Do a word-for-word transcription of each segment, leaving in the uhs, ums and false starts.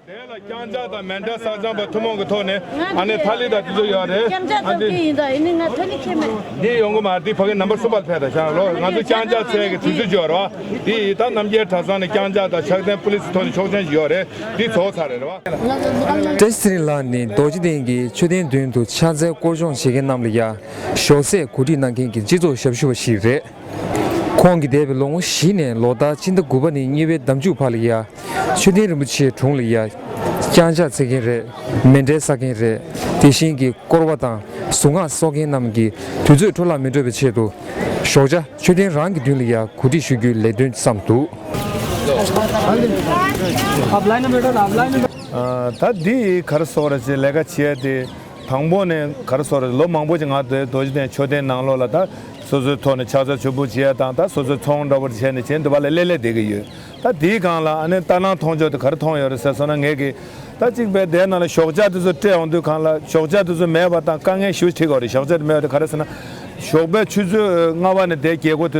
དེ་ལ་རྐྱང་ཕྱག་དང་མེ་མདའི་ས་ཆ་པ་ཐུན་མོང་གི་ཐོག་ནས་ཨ་ནི་ཐ་ལི་དང་དེ་ཚོ་ཡོད་རེད། རྐྱང་ཕྱག་ཨ་ཙམ་འདི་གྱིས་ཡིན་ད་ཡིན་ནི་ང་ཐ་ལི་ཁྱེར་མེད། འདི་ཡོང་གི་མ་འདི་ཕ་གི་ནམ་བར་གསུམ་པར་ཕེབས་ད་ཤག་ལོ། ང་ཚོ་རྐྱང་ཕྱག་ཚལ་གྱི་དུས་ཚོད་ཅིག་ཡོད་རེད་བ། འདི་ཡི་ད་རྣམ་རྒྱལ་གྲྭ་ཚང་ནས་རྐྱང་ཕྱག་དང་ཕྱག་རྟེན་པུ་ལི་སི་ཐོག་ནས་ཆོག་མཆན་ཅིག་ཡོད་རེད། འདི་རྫོགས་ཚར་རེད་རེད་བ། བཀྲ་ཤིས་ཚེ་རིང་ལགས་ནི་རྡོ་རྗེ་གདན་གྱི་མཆོད་རྟེན་མདུན་དུ་ཕྱག་འཚལ་སྐོར་སྦྱོང་བྱེད་མཁན་རྣམས་ལ་ཡང་ཞོགས་ཟས་གོ་སྒྲིག་གནང་མཁན་གྱི་སྤྱི་ཚོགས་ཞབས་ཞུ་བ་ཞིག་རེད། ཁོང་གིས་འདས་པའི་ལོ་ངོ་བཞི་ནས་ལོ་ལྟར་ཕྱི་ཟླ་དགུ་པ་ནས་གཉིས་པའི་ཟླ་མཇུག་བར་ལ་ཡ། མཆོད་རྟེན་རིན་པོ་ཆེའི་དྲུང་ལ་ཡ། རྐྱང་ཕྱག་འཚལ་མཁན་རེད། མེ་མདའི་ས་མཁན་རེད། དེ་བཞིན་གྱི་སྐོར་བ་དང་གཟུངས་སྔགས་གསོག་མཁན་རྣམས་ཀྱི་དུས་ཚོད་འཕྲོ་བརླག་མི་འགྲོ་བའི་ཆེད་དུ། ཞོགས་ཇ་མཆོད་རྟེན་རང་གི་མདུན་ལ་ཡ་གོ་སྒྲིག་ཞུ་རྒྱུའི་ལས་དོན་བརྩམས་འདུག། ད་འདི་ག་རེ་ཟེར་རེད་ཅེས་ལས་ཀ་བྱས་ཏེ། དང་པོ་ནས་ག་རེ་ཟེར་རེད། ལོ་མང་པོ་ཅིག་ང་རྡོ་རྗེ་གདན་མཆོད་རྟེན་ནང་ལོགས་ལ་ད་སོ་སོའི་ཐོག་ནས་ཕྱག་འཚལ་མཆོད་འབུལ་བྱས་དང་ད་སོ་སོའི་ཚོང་འདྲ་པོ་བྱས་ནས་བྱས་འདི་པ་ལ་སླེབས་སླེབས་བསྡད་ཀྱི་ཡོད། ད་དེའི་སྒང་ལ་ཨ་ནི་ལྟ་སྣང་མཐོང་ཕྱོགས་དེ་ག་རེ་མཐོང་ཡོད་རེད་ཟེར་སོང་ན། ངས་ཀྱི་ད་གཅིག་པའི་དེའི་ནང་ལ་ཞོགས་ཇ་དེ་ཚོ་སྤྲད་ཡོང་དུས་སྒང་ལ་ཞོགས་ཇ་དེ་ཚོ་མེད་པ་དང་དཀའ་ངལ་ཞེ་པོ་འཕྲད་ཀྱི་ཡོད་རེད། ཞོགས་ཇ་དེ་མེད་པ་དེ་ག་རེ་ཟེར་ན། ཞོགས་པའི་ཆུ་ཚོད་ལྔ་པ་ནས་དེ་རྒྱལ་སྒོ་དེ་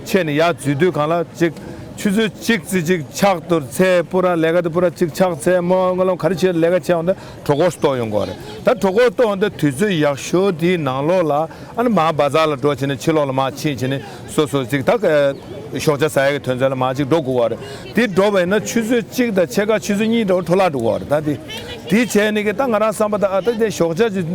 ཕྱེ་ནས་ཡར་འཛུལ་དུས་སྒང་ལ་གཅིག་ཆུ་ཚོད་གཅིག་ཙམ་ཅིག་ཕྱག་ཏུ་འཚལ། པུ་ར་ལས་ཀ་དེ་པུ་ར་གཅིག་ཕྱག་འཚལ། མོ་ང་ལོ་ག་རེ་བྱེད་ལས་ཀ་བྱས་ཡོང་དུས་གྲོད་ཁོག་ལྟོགས་ཡོང་གི་ཡོད་རེད། ད་གྲོད་ཁོག་ལྟོགས་ཡོང་དུས་དུས་ཚོད་ཡག་ཤོས་དེའི་ནང་ལོགས་ལ་ཨ་ནི་མར་བ་ཛར་ལ་འགྲོ་བྱས་ནས་ཕྱི་ལོགས་ལ་མར་ཕྱིན་བྱས་ནས་སོ་སོ་ཅིག་ད་ཞོགས་ཇ་ཟ་ཡག་གི་དོན་ཚན་ལ་མར་ཅིག་འགྲོ་དགོས་པ་རེད། དེ་འགྲོ་བ་ཡིན་ན་ཆུ་ཚོད་གཅིག་དང་ཕྱེད་ཀ་ཆུ་ཚོད་གཉིས་འདྲ་བོ་འཕྲོ་བརླག་འགྲོ་གི་ཡོད་རེད། ད་དེ་དེ་བྱས་ནས་ཀྱི་ད་ང་རང་བསམ་པ་ད་ཨ་ད་དེ་ཞོགས་ཇ་ཅིག་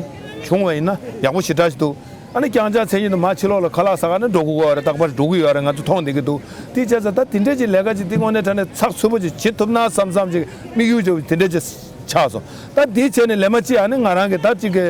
བྱུང་བ་ཡིན་ན་ཡག་པོ་ཞེ་དྲག་ཅིག་འདུག། ཨ་ནི་རྐྱང་ཕྱག་འཚལ་མཁན་དུ་མར་ཕྱི་ལོགས་ལ་ཁ་ལག་ཟ་ག་ནི་འགྲོ་དགོས་ཀྱི་ཡོད་རེད། རྟག་པར་འགྲོ་གི་ཡོད་རེད། ང་ཚོ་མཐོང་བསྡད་ཀྱི་འདུག། དེ་བྱས་ཙང་ད་དེ་འདྲས་ཀྱི་ལས་ཀ་ཅིག་དེ་དངོས་གནས་དྲང་གནས་ཚགས་ཚུད་པོ་ཅིག་བྱེད་ཐུབ་ན་བསམ་བསམ་ཅིག་དམིགས་ཡུལ་ཅིག་དེ་འདྲས་ཅིག་ཆགས་སོང་། ད་དེ་བྱས་ནས་ལས་མ་ཅིག་ཨ་ནི་ང་རང་གི་ད་ཅིག་གི་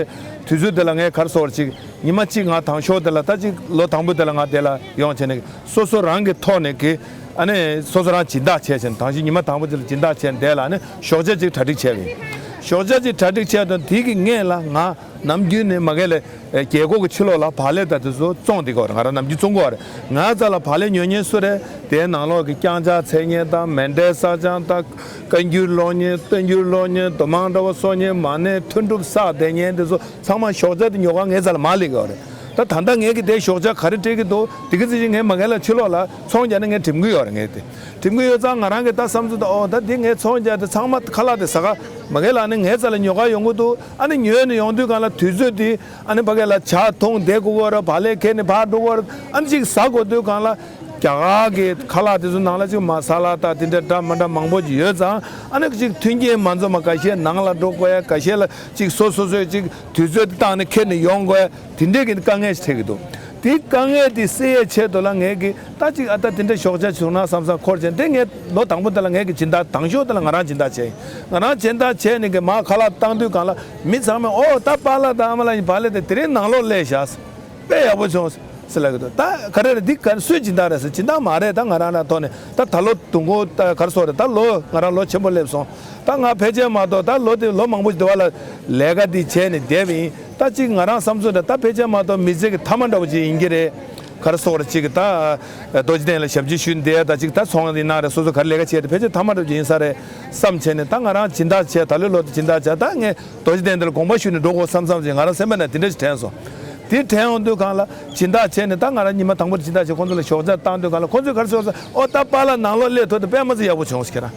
དུས་ཚོད་དེ་ལ་ངས་ག་རེ་ཟེར་ཅིག་ཉི་མ་གཅིག་ང་དང་ཤོག་དེ་ལ་ད་ཅིག་ལོ་དང་པོ་དེ་ལ་ང་དེ་ལ་ཡོང་བྱས་ནས་སོ་སོ་རང་གི་ཐོག་ནས་ཀྱི་ཨ་ནི་སོ་སོ་རང་སྦྱིན་བདག་བྱས་བྱས་ནས་དང་ཤོག་ཉི་མ་དང་པོ་དེ་ལ་སྦྱིན་བདག་བྱས་ནས་དེ་ལ་ཨ་ནི་ཞོགས་ཇ་ཅིག་གྲ་སྒྲིག་བྱས་པ་ཡིན། ཞོགས་ཇ་ཅིག་གྲ་སྒྲིག་བྱས་དང་དེ་གི་སྔོན་ལ་ང་ནམ་རྒྱུན་ནས་མ་གལ་ལ་རྒྱལ་སྒོ་གི་ཕྱི་ལོགས་ལ་བག་ལེབ་དང་དེ་ཚོ་བཙོང་བསྡད་ཀྱི་ཡོད་རེད། ང་རང་ནམ་རྒྱུན་བཙོང་གི་ཡོད་རེད། ང་རྩ་ལ་བག་ལེབ་ཉོ་མཁན་སུ་རེད། དེའི་ནང་ལོགས་ཀྱི་རྐྱང་ཕྱག་འཚལ་མཁན་དང་མེ་མདའི་ས་ཆང་དང་བཀའ་འགྱུར་ཀློག་མཁན་བསྟན་འགྱུར་ཀློག་མཁན་མདོ་མང་འདྲ་བོ་གསོག་མཁན་མ་ཎི་ཐུན་དྲུག་བསགས་བསྡད་མཁན་དེ་ཚོ་ཚང་མ་ཞོགས་ཇ་དེ་ཉོ་གར་ངའི་རྩ་ལ་མར་སླེབས་ཀྱི་ཡོད་རེད། ད་ད་ལྟ་ངས་ཀྱི་དེ་ཞོགས་ཇ་ག་རེ་སྤྲད་ཀྱི་འདུག་དེ་གི་ཚེ་ཅིག་ངས་མ་གལ་ལ་ཕྱི་ལོགས་ལ་ཚོང་རྒྱག་ནས་ངས་འགྲིམ་གྱི་ཡོད་རེད། ངས་དེ་འགྲིམ་གྱི་ཡོད་ཙང་ང་རང་གི་ད་བསམ་ཚུལ་ད་ཨོ་ད་དེ་ངས་ཚོང་རྒྱག་དེ་ཚང་མ་ཁ་ལག་དེ་ཟ་ག་མ་གལ་ལ་ཨ་ནི་ངའི་རྩ་ལ་ཉོ་གར་ཡོང་གི་འདུག། ཨ་ནི་ཉོས་ནས་ཡོང་དུས་སྒང་ལ་དུས་ཚོད་དེ་ཨ་ནི་ཕ་གི་ལ་ཇ་འཐུང་བསྡད་དགོས་ཀྱི་ཡོད་རེད། བག་ལེབ་ཁྱེར་ནས་ཕར་འགྲོ་དགོས་རེད། ཨ་ནི་ཅིག་ཟ་དགོས་དུས་སྒང་ལ་རྒྱ་གར་གྱི་ཁ་ལག་དེ་ཚོ་ནང་ལ་ཅིག་མ་ས་ལ་དང་དེ་འདྲ་འདྲ་མི་འདྲ་མང་པོ་ཅིག་ཡོད་ཙང་ཨ་ནི་ཅིག་མཐུན་རྐྱེན་མ་འཛོམས་པ་འགའ་ཤས་ནང་ལ་འགྲོ་དགོས་ཡ། འགའ་ཤས་ལ་ཅིག་སོ་སོ་སོས་ཅིག་དུས་ཚོད་དེ་བཏང་ནས་ཁྱེར་ནས་ཡོང་དགོས་ཡ། དེ་འདྲས་ཀྱི་དཀའ་ངལ་ཞིག་འཕྲད་ཀྱི་འདུག། དེའི་དཀའ་ངལ་དེ་སེལ་ཡའི་ཆེད་དུ་ལ་ངས་ཀྱི་ད་ཅིག་ཨ་ད་དེ་འདྲ་ཞོགས་ཇ་བྱུང་ན་བསམ་བསམ་འཁོར་བྱས་དེ་ངས་ལོ་དང་པོ་དེ་ལ་ངས་ཀྱི་སྦྱིན་བདག་དང་ཤོག་དེ་ལ་ང་རང་སྦྱིན་བདག་བྱས་ཡིན། ང་རང་སྦྱིན་བདག་བྱས་ནས་ཀྱི་མར་ཁ་ལག་བཏང་དུས་སྒང་ལ་མི་ཚང་མས་ཨོ་ད་པཱ་ལགས་དང་ཨ་མ་ལགས་ཡིན་བག་ལེབ་དེ་དེ་རིང་ནང་ལོགས་སླེབས་བཞག་དཔེ་ཡག་པོ་བྱུང་ཟེར་ལབ་ཀྱི་འདུག། ད་ག་རེ་རེད། འདི་ག་སུའི་སྦྱིན་བདག་རེད་ཟེར། སྦྱིན་བདག་མ་རེད། ད་ང་རང་རང་ཐོག་ནས་ད་ད་ལོ་དུས་འཁོར་ད་ག་རེ་ཟེར་རེད། ད་ལོ་ང་རང་ལོ་ཆེན་པོ་སླེབས་སོང་། ད་ང་ཕལ་ཆེར་མ་གཏོགས་ད་ལོ་དེ་ལོ་མང་པོ་ཞིག་འདི་བ་ལ་ལས་ཀ་འདི་བྱས་ནས་བསྡད་པ་ཡིན། ད་ཅིག་ང་རང་བསམ་ཚུལ་འདྲ་ད་ཕལ་ཆེར་མ་གཏོགས་མི་ཚེ་གི་མཐའ་མ་འདྲ་བོ་ཅིག་ཡིན་གྱི་རེད། ག་རེ་ཟེར་རེད། ཅིག་ད་རྡོ་རྗེ་གདན་ལ་ཞབས་ཕྱི་ཞུས་བསྡད་ཡ་ད་ཅིག་ད་ཚོང་ཡིན་ན་རེད། སོ་སོ་ག་རེ་ལས་ཀ་བྱས་ཏེ་ཕལ་ཆེར་མཐའ་མ་འདྲ་བོ་ཅིག་ཡིན་ས་རེད་བསམ་བྱས་ནས་ད་ང་རང་སྦྱིན་བདག་བྱས། ད་ལོའི་ལོ་དེ་སྦྱིན་བདག་བྱས། ད་ངས་རྡོ་རྗེ་གདན་འདི་ལ་དགོངས་པ་ཞུས་ནས་འགྲོ་དགོས་བསམ་བསམ་བྱས་ང་རང་སེམས་པ་ནས་དེ་འདྲ་ཞིག་དྲན་སོང་། དེ་དྲན་ཡོང་དུས་སྒང་ལ་སྦྱིན་བདག་བྱས་ནས་ད་ང་རང་ཉི་མ་དང་པོ་དེ་སྦྱིན་བདག་བྱས་ཁོང་ཚོ་ལ་ཞོགས་ཇ་བཏང་དུས་སྒང་ལ་ཁོང་ཚོས་ག་རེ་ཟེར་ཟེར། ཨོ་ད་པཱ་ལགས་ནང་ལོགས་སླེབས་ཐུབ་དེ་དཔེ་མ་ཚད་ཡག་པོ་བྱུང་ཟེར། ཁྱེད་རང་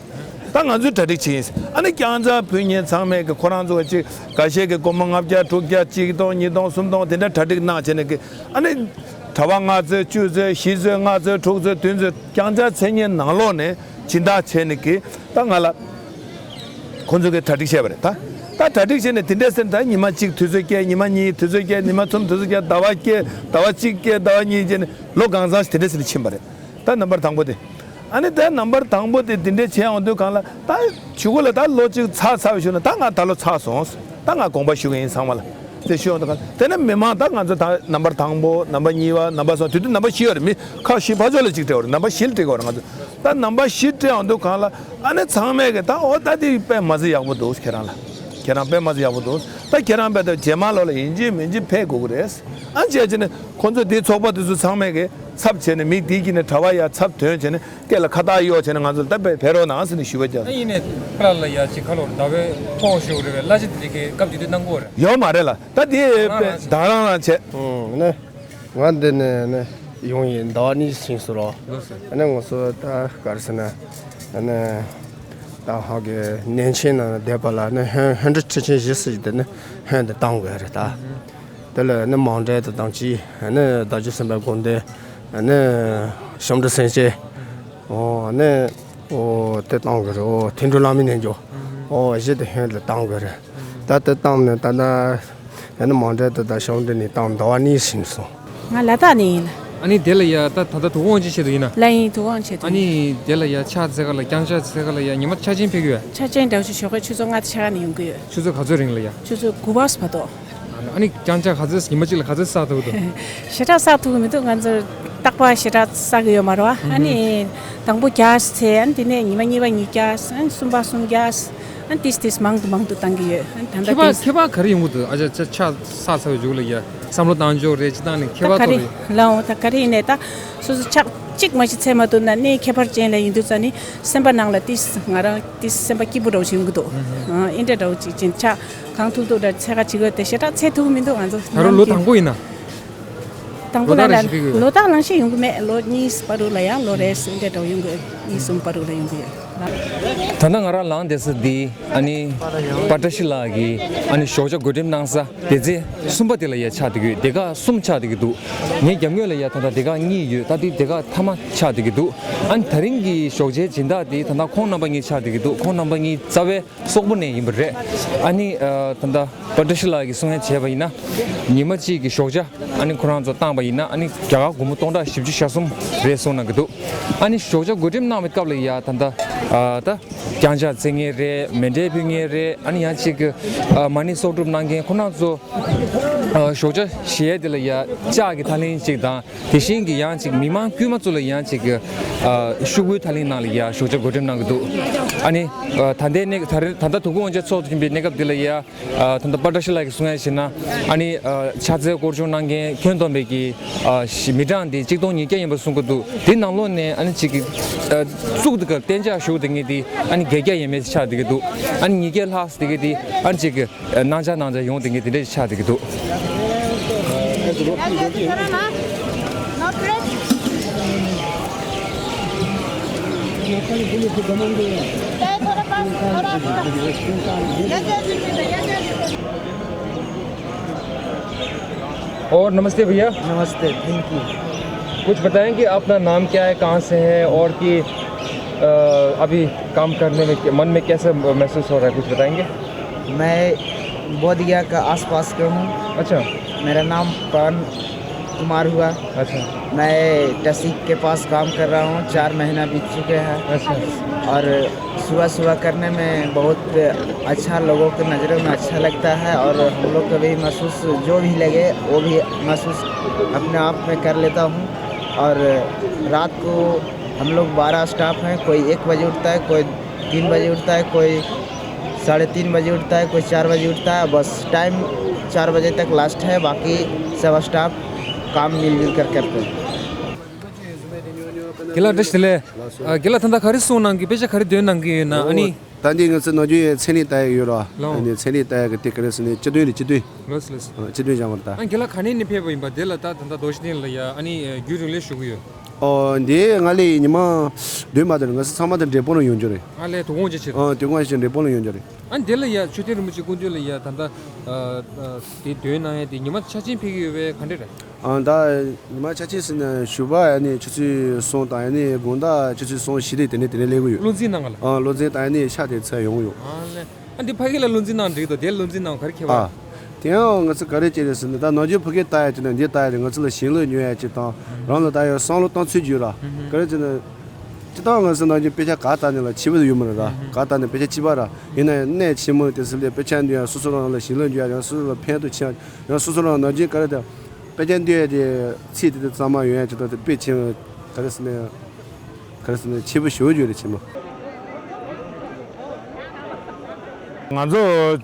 ད་ང་ཚོས་གྲ་སྒྲིག་བྱེད་ཡིན་ཟེར། ཨ་ནི་རྐྱང་ཕྱག་ཕུལ་མཁན་ཚང་མས་གི་ཁོ་རང་ཚོ་གཅིག་འགའ་ཤས་ཀྱི་སྒོར་མོ་ལྔ་བརྒྱ་དྲུག་བརྒྱ་གཅིག་སྟོང་ཉིས་སྟོང་སུམ་སྟོང་དེ་འདྲ་གྲ་སྒྲིག་གནང་བྱས་ནས་གི་ཨ་ནི་གྲྭ་པ་ལྔ་ཚོད་བཅུ་ཚོད་བཞི་ཚོད་ལྔ་ཚོད་དྲུག་ཚོད་བདུན་ཚོད་རྐྱང་ཕྱག་འཚལ་མཁན་ནང་ལོགས་ནས་སྦྱིན་བདག་བྱས་ནས་གི་ད་ང་ལ་ཁོང་ཚོས་གི་གྲ་སྒྲིག་བྱས་པ་རེད། ད་ད་གྲ་སྒྲིག་བྱས་ནས་དེ་འདྲས་ཟེར་ནས་ད་ཉི་མ་གཅིག་དུས་ཚོད་བསྐྱལ། ཉི་མ་གཉིས་དུས་ཚོད་བསྐྱལ། ཉི་མ་གསུམ་དུས་ཚོད་བསྐྱལ། ཟླ་བ་བསྐྱལ། ཟླ་བ་གཅིག་བསྐྱལ། ཟླ་བ་གཉིས་བསྐྱལ་ནས་ལོ་གང་ཚང་ཞིག་དེ་འདྲས་ཟེར་ནས་ཕྱིན་པ་རེད། ད་རྣམ་པར་དང་པོ་དེ། ཨ་ནི་ད་རྣམ་པར་དང་པོ་དེ་འདི་འདྲས་བྱས་ཡོང་དུས་སྒང་ལ་ད་གཞུག་གུ་ལ་ད་ལོ་གཅིག་ཚར་ཚར་བའི་གཞུག་ན་ད་ང་ད་ལོ་ཚར་སོང་། ད་ང་དགོངས་པ་ཞུ་གི་ཡིན་ཚང་མ་ལ། དེ་ཞུ་ཡོང་དུས་སྒང་དེ་ནས་མི་མང་ད་ང་ཚོ་ད་རྣམ་པར་དང་པོ་རྣམ་པ་གཉིས་པ་རྣམ་པ་གསུམ་དེ་དུས་རྣམ་པ་བཞི་ཡོད་རེད། མི་ཁག་བཞི་ཕར་ཕྱོགས་ལ་གཅིག་སྤྲད་ཡོད་རེད། རྣམ་པ་བཞི་ལ་སྤྲད་ཡོད་རེད་ང་ཚོ། ད་རྣམ་པ་བཞི་སྤྲད་ཡོང་དུས་སྒང་ལ་ཨ་ནི་ཚང་མས་གི་ད་ཨོ་ད་དེ་དཔེ་མ་ཚད་ཡག་པོ་འདུག། ཁྱེད་རང་ལ་ཁྱེད་རང་དཔེ་མ་ཚད་ཡག་པོ་འདུག། ད་ཁྱེད་རང་དཔེ་ད་རྗེས་མ་ལོ་ལ་ཡིན་གཅིག་མིན་གཅིག་ཕེབས་དགོས་ཀྱི་རེད། ཨ་བྱས་བྱས་ནས་ཁོང་ཚོ་དེའི་ཚོགས་པ་དེ་ཚོ་ཚང་མས་གི་ཚབ་བྱས་ནས་མི་དེའི་དཀྱིལ་ནས་གྲྭ་པ་ཡར་ཚབ་ཐོན་བྱས་ནས་སྐེ་ལ་ཁ་བཏགས་གཡོགས་བྱས་ནས་ང་ཚོ་ལ་ད་ཕེབས་ཕེབས་རོགས་གནང་ཟེར་ནས་ཞུ་བ་བརྒྱབ། ཨ་ཡིན་ནས་ཁ་ལག་ལ་ཡ་ཅིག་ཁ་ལོར་ཟླ་བའི་ཕོགས་ཤོར་རེ་བའི་གླ་ཆ་དེ་འདྲའི་སྐབས་དེ་དུས་གནང་གི་ཡོད་རེད། ཡོད་མ་རེད་ལ། ད་དེ་རང་རང་རང་རང་བྱས། ཨང་ནས། ང་འདི་ནས་ནས་ཡོང་ཡིན། ཟླ་བ་གཉིས་ཕྱིན་སོང་རོ། ལགས་སོ། ཨ་ནི་ང་ཚོ་ད་ག་རེ་ཟེར་ན། ཨ་ནི་ ད་ཧ་གི་གནས་ཆེན་ནང་བསྡད་པ་ལ་ནི་ཧོན་ཧོན་སྤྲི་ཆེ་ཆེན་བཞི་ཟེར་གྱི་དེ་ནི་ཧོན་དེ་བཏང་དགོས་རེད་ད། དེ་ལ་ནི་མང་འབྲེལ་དུ་དང་ཅི་ནི་བདག་ཅག་སེམས་དཔའ་དགོན་སྡེ་ནི་ཞབས་འདྲེན་སེང་ཆེན། ཨོ་ནི་ཨོ་དེ་བཏང་དགོས་རེད། ཨོ་ཐིག་འབྲུ་བླ་མའི་རྣལ་འབྱོར། ཨོ་བཞི་དེ་ཧོན་དེ་བཏང་དགོས་རེད། ད་དེ་བཏང་ནས་ད་ལྟ་ཡང་ནི་མང་འབྲེལ་དུ་ད་ཞབས་འདྲེན་ནས་བཏང་ཟླ་བ་གཉིས་ཕྱིན་སོང་། ང་ལ་དྭགས་ནས་ཡིན་ལ། ཨ་ནི་དེ་ལ་ཡ་ད་ད་ལྟ་དུ་དགོང་ཅི་བྱེད་དུ་ཡིན་ན། ལ་ཡིན་དུ་དགོང་བྱེད་དུ་ཨ་ཡིན། ནི་དེ་ལ་ཡ་ཕྱག་འཚལ་ག་ལ་རྐྱང་ཕྱག་འཚལ་ག་ལ་ཡ་ཉི་མ་ཆ་ཆེན་ཕེབས་ཀྱི་ཡོད། ཆ་ཆེན་འདྲ་བོ་ཞིག་ཞོགས་ཀས་ཆུ་ཚོད་ལྔ་དང་ཕྱེད་ཀ་ནས་ཡོང་གི་ཡོད། ཆུ་ཚོད་ག་ཚོད་རིང་ལ་ཡ། ཆུ་ཚོད་དགུ་པ་བར་དུ། ཨ་ནི་རྐྱང་ཕྱག་ག་ཚོད་ཉི་མ་གཅིག་ལ་ག་ཚོད་བསགས་ཐུབ་ཀྱི་འདུག་ཞེ་དྲག་བསགས་ཐུབ་ཀྱི་མི་འདུག་ང་ཚོར་རྟག་པར་ཞེ་དྲག་བསགས་ཀྱི་ཡོད་མ་རེད་བ། ཨ་ནི་དང་པོ་བརྒྱ་ཙམ་ཚེ་ཨ་ནི་དེ་ནས་ཉི་མ་གཉིས་པ་ཉིས་བརྒྱ། ཨ་ནི་གསུམ་པ་སུམ་བརྒྱ། ཨ་ནི་ཏིས་ཏིས་མང་དུ་མང་དུ་བཏང་གི་ཡོད། ཨ་ནི་ད་ལྟ་ཁྱད་པར་ཏིས་ཁྱད་པར་ག་རེ་ཡོང་གི་འདུག་ཨ་ཅག་ཕྱག་ཕྱག་འཚལ་བའི་མཇུག་ལ་ཡ་བསམ་བློ་བཏང་ཕྱོགས་རེད། ཅི་བཏང་ནས་ཁྱད་པར་ད་ག་རེ་ཐོག་ལ་ཡ། ལའོ་ད་ག་རེ་ཡིན་ནས་ད་སོ་སོ་ཕྱག་གཅིག་མ་ཞིག་འཚལ་མ་ཐུབ་ན་ནི་ཁྱད་པར་ཅན་ལ་ཡིན་དུས་ཙ་ནི་སེམས་པ་ནང་ལ་ཏིས་ང་རང་ཏིས་སེམས་པ་སྐྱིད་པོ་འདྲ་བོ་ཞིག་ཡོང་གི་འདུག་ཨ་ཨིན་འདྲ་འདྲ་བོ་ཅིག་ཅིན་ཕྱག་གང་ཐུབ་ཐུབ་འདྲ་འཚལ་ག་བྱེད་དགོས་དེ་ཞེ་དྲག་འཚལ་ཐུབ་ཀྱི་མི་འདུག་ང་ཚོ་ད་རུང་ལོ་དང་པོ་ཡིན་ན། དང་པོ་ལོ་ལ་རྟག་རང་ཞིག་ཕེབས་ཀྱི་ཡོད། ལོ་རྟག་རང་ཞིག་ཡོང་གི་མེད། ལོ་གཉིས་བར་དུ་ལ་ཡང་ལོ་རེ་ཟུང་འདྲ་འདྲ་བོ་ཡོང་གི་ཡོད། གཉིས་གསུམ་བར་དུ་ལ་ཡོང་གི་ཡོད། ད་ལྟ་ང་རང་ལངས་བསྡད་ས་འདི་ཨ་ནི་པ་བཀྲ་ཤིས་ལགས་ཀྱིས་ཨ་ནི་ཞོགས་ཇ་བགོ་འགྲེམས་གནང་ས་སྡེ་ཚན་གསུམ་པ་དེ་ལ་ཡ་ཆགས་བསྡད་ཀྱི་ཡོད། སྡེ་ཁག་གསུམ་ཆགས་བསྡད་ཀྱི་འདུག་ངའི་རྒྱབ་ངོས་ལ་ཡ་ད་ལྟ་སྡེ་ཁག་གཉིས་ཡོད། ད་འདི་སྡེ་ཁག་མཐའ་མ་ཆགས་བསྡད་ཀྱི་འདུག་ཨ་ནི་ད་རིང་གི་ཞོགས་ཇའི་སྦྱིན་བདག་དེ་ད་ལྟ་ཁོང་རྣམ་པ་གཉིས་ཆགས་བསྡད་ཀྱི་འདུག་ཁོང་རྣམ་པ་གཉིས་རྩ་བའི་སོག་པོ་ནས་ཡིན་པ་རེད། ཨ་ནི་ཨ་ད་ལྟ་པ་བཀྲ་ཤིས་ལགས་ཀྱིས་གསུང་ཡ་བྱས་པ་ཡིན་ན། ཉི་མ་གཅིག་གི་ཞོགས་ཇ་ཨ་ནི་ཁོ་རང་ཚོ་བཏང་པ་ཡིན་ན་ཨ་ནི་རྒྱ་གར་སྒོར་མོ་སྟོང་ཕྲག་བཞི་བཅུ་ཞེ་གསུམ་རེད་གསུངས་གནང་གི་འདུག་ཨ་ནི་ཞོགས་ཇ་བགོ་འགྲེམས་གནང་བའི་སྐབས་ལ་ཡ་ད་ལྟ་ཨ་ད་རྐྱང་ཕྱག་འཚལ་མཁན་རེད། མཎྜལ་ཕུལ་མཁན་རེད། ཨ་ནི་ཡང་གཅིག་གི་ཨ་མ་ཎི་གསོག་སྒྲུབ་གནང་མཁན་ཁོ་རང་ཚོ་ཨ་ཞོགས་ཇ་བཞེས་ཡ་དེ་ལ་ཡ་ལྕགས་ཀྱི་ཐག་ལེན་གཅིག་དང་། དེ་བཞིན་གྱི་ཡང་ཅིག་མི་མང་དཀྱུས་མ་ཚོ་ལ་ཡང་ཅིག་གི་ཨ་ཤོག་གུའི་ཐག་ལེན་ནང་ལ་ཡ་ཞོགས་ཇ་བགོ་འགྲེམས་གནང་གི་འདུག་ཨ་ནི་ཨ་ད་ལྟའི་གནས་ད་རེ་ད་ལྟ་དུས་འཁོར་དབང་ཆེན་ཚོགས་ཀྱིན་པའི་གནས་སྐབས་འདི་ལ་ཡ་ཨ་ད་ལྟ་པ་བཀྲ་ཤིས་ལགས་ཀྱིས་གསུང་ཡ་བྱས་ན་ཨ་ནི་ཨ་ཕྱག་འཚལ་སྐོར་སྦྱོང་གནང་མཁན་ཁྱོན་བསྡོམས་པའི་གི་ཨ་མི་གྲངས་འདི་གཅིག་སྟོང་ཉིས་བརྒྱ་ཡིན་པ་གསུང་གི་འདུག་དེ་ནང་ལོགས་ནས་ཨ་ནི་ཅིག་གི་ཨ་བཙུགས་འདི་ག་གཏན་འཇགས་བཞུགས་བསྡད་མཁན་འདི་ཨ་ནི་བརྒྱད་བརྒྱ་ཡས་མས་ཆགས་བསྡད་ཀྱི་འདུག་ཨ་ནི་ཉིས་བརྒྱ་ལྷག་བསྡད་མཁན་འདི་ཨ་ནི་ཅིག་གི་ཨ་གནང་འཆར་གནང་འཆར་ཡོང་བསྡད་མཁན་དེ་འདྲ་ཆགས་བསྡད་ཀྱི་འདུག और नमस्ते भैया। नमस्ते, थैंक यू। कुछ बताएंगे, अपना नाम क्या है, कहाँ से है और कि अ, अभी काम करने में, मन में कैसा महसूस हो रहा है, कुछ बताएंगे? मैं बोधगया का आसपास का हूँ। अच्छा। मेरा नाम पवन कुमार हुआ। अच्छा। मैं टसिक के पास काम कर रहा हूँ, चार महीना बीत चुके हैं। अच्छा। और सुबह सुबह करने में बहुत अच्छा, लोगों की नज़रों में अच्छा लगता है और हम लोग को भी महसूस जो भी लगे वो भी महसूस अपने आप में कर लेता हूँ। और रात को हम लोग बारह स्टाफ हैं, कोई एक बजे उठता है, कोई तीन बजे उठता है, कोई साढ़े तीन बजे उठता है, कोई चार बजे उठता है। बस टाइम चार बजे तक लास्ट है, बाकी सब स्टाफ काम मिलजुल कर करते हैं। རྒན་ལགས་བཀྲ་ཤིས་བདེ་ལེགས། ཨ་རྒན་ལགས་ད་ལྟ་ག་རེ་གསུང་གནང་གི་དཔེ་ཆ་ག་རེ་འདོན་གནང་གི་ཡོད་ན་ཨ་ནི། ད་འདི་ང་ཚོ་ནམ་རྒྱུན་ཡང་ཚན་རིག་ལྟ་ཡག་ཡོད་ར། ལགས། ཨ་ནི་ཚན་རིག་ལྟ་ཡག་གི་དེ་ག་རེ་ཟེར་ནས་སྤྱི་དོན་རེད། སྤྱི་དོན། ལགས་སོ་ལགས་སོ། ཨ་སྤྱི་དོན་སྦྱང་བར་ལྟ། ཨ་རྒན་ལགས་ག་ནས་ནས་ཕེབས་པ་ཡིན་པ་དེ་ལ་ད་ད་ལྟ་རྡོ་རྗེ་གདན་ལ་ཡ་ཨ་ནི་རྒྱུན་རིང་ལས་ཞུ་གི་ཡོད། ཨོ་འདི་ང་ལས་ཉི་མ་བདུན་མ་དེར་ང་ཚོ་ཚང་མ་དེ་འབྲས་སྤུངས་ལ་ཡོང་རྒྱུ་རེད། ཨ་ལས་དོ་དགོང་ཅི་བྱེད། ཨ་དོ་དགོང་ཅི་འབྲས་སྤུངས་ལ་ཡོང་རྒྱུ་རེད། ཨ་འདི་ལ་ཡ་མཆོད་རྟེན་རིན་པོ་ཆེ་སྐུ་མདུན་ལ་ཡ་ད་ལྟ་ཨ་ཨ་དེ་འདོན་གནང་ཡ་དེ་ཉི་མ་ཆ་ཆེན་ཕེབས་ཀྱི་ཡོད་པས་ག་འདྲ་རེད། ཨ་ད་ཉི་མ་ཆ་ཆེན་ཟེར་ན་ཞུ་བ་ཡ་ནི་ཆུ་ཚོད་གསུམ་དང་ཡ་ནི་དགོང་དག་ཆུ་ཚོད་གསུམ་བཞི་དེ་དེ་ནས་དེ་ནས་སླེབས་ཀྱི་ཡོད། བློ་འཛིན་གནང་ག་ལ། ཨ་བློ་འཛིན་དང་ཡ་ནི་ཤག་དེ་ཚུར་ཡོང་གི་ཡོད། ཨ་ལས། ཨ་འདི་ཕ་གི་ལ་བློ་འཛིན་གནང་འགྲིག་དོ། དེ་བློ་འཛིན་གནང་ག་རེ་ཁྱད་པར། ཨ། དེ་ཡང་ང་ཚོ་ག་རེ་བྱས་རེད་ཟེར་ན་ད་ནམ་རྒྱུན་ཕ་གིར་ལྟ་ཡ་བྱས་ན་འདི་ལྟ་ཡ་རེད། ང་ཚོ་ལ་ཞེན་ལོས་ཉོ་ཡ་ཅིག་དང་རང་ལ་ད་ཡང་བསམ་བློ་བཏང་ཚུལ་རྒྱུ་ར། ག་རེ་བྱས་ན། སྤྱིར་བཏང་ང་ཚོ་ནམ་རྒྱུན་དཔེ་ཆ་ག་ལྟ་ནས་ལ་ཆེ་བོ་ཡོད་མ་རེད་ར། ག་ལྟ་ནས་དཔེ་ཆ་ལྕི་བ་ར། ཡིན་ན་ཡང་གནད་ཆེན་མོ་དེ་ཚོ་ལ་དཔེ་ཆ་འདོན་ཡ་སོ་སོ་རང་ལ་ཞེན་ལོས་འཇུག་ཡ་ཡང་སོ་སོ་ལ་ཕན་ཐོགས་ཆེ་ཡ་ཡང་སོ་སོ་རང་ནམ་རྒྱུན་ག་རེ་ད་དཔེ་ཆ་འདོན་ཡ་དེ་ཚིག་དེ་དེ་གཙང་མ་ཡོང་ཡ་ཅིག་དང་དེ་དཔེ་ཆེན་ག་རེ་ཟེར་ན་ཡང་ག་རེ་ཟེར་ན་ཆེ་བོ་ཞེ་པོ་ཡོད་རེད་ཆེན་མོ། ང་ཚོ་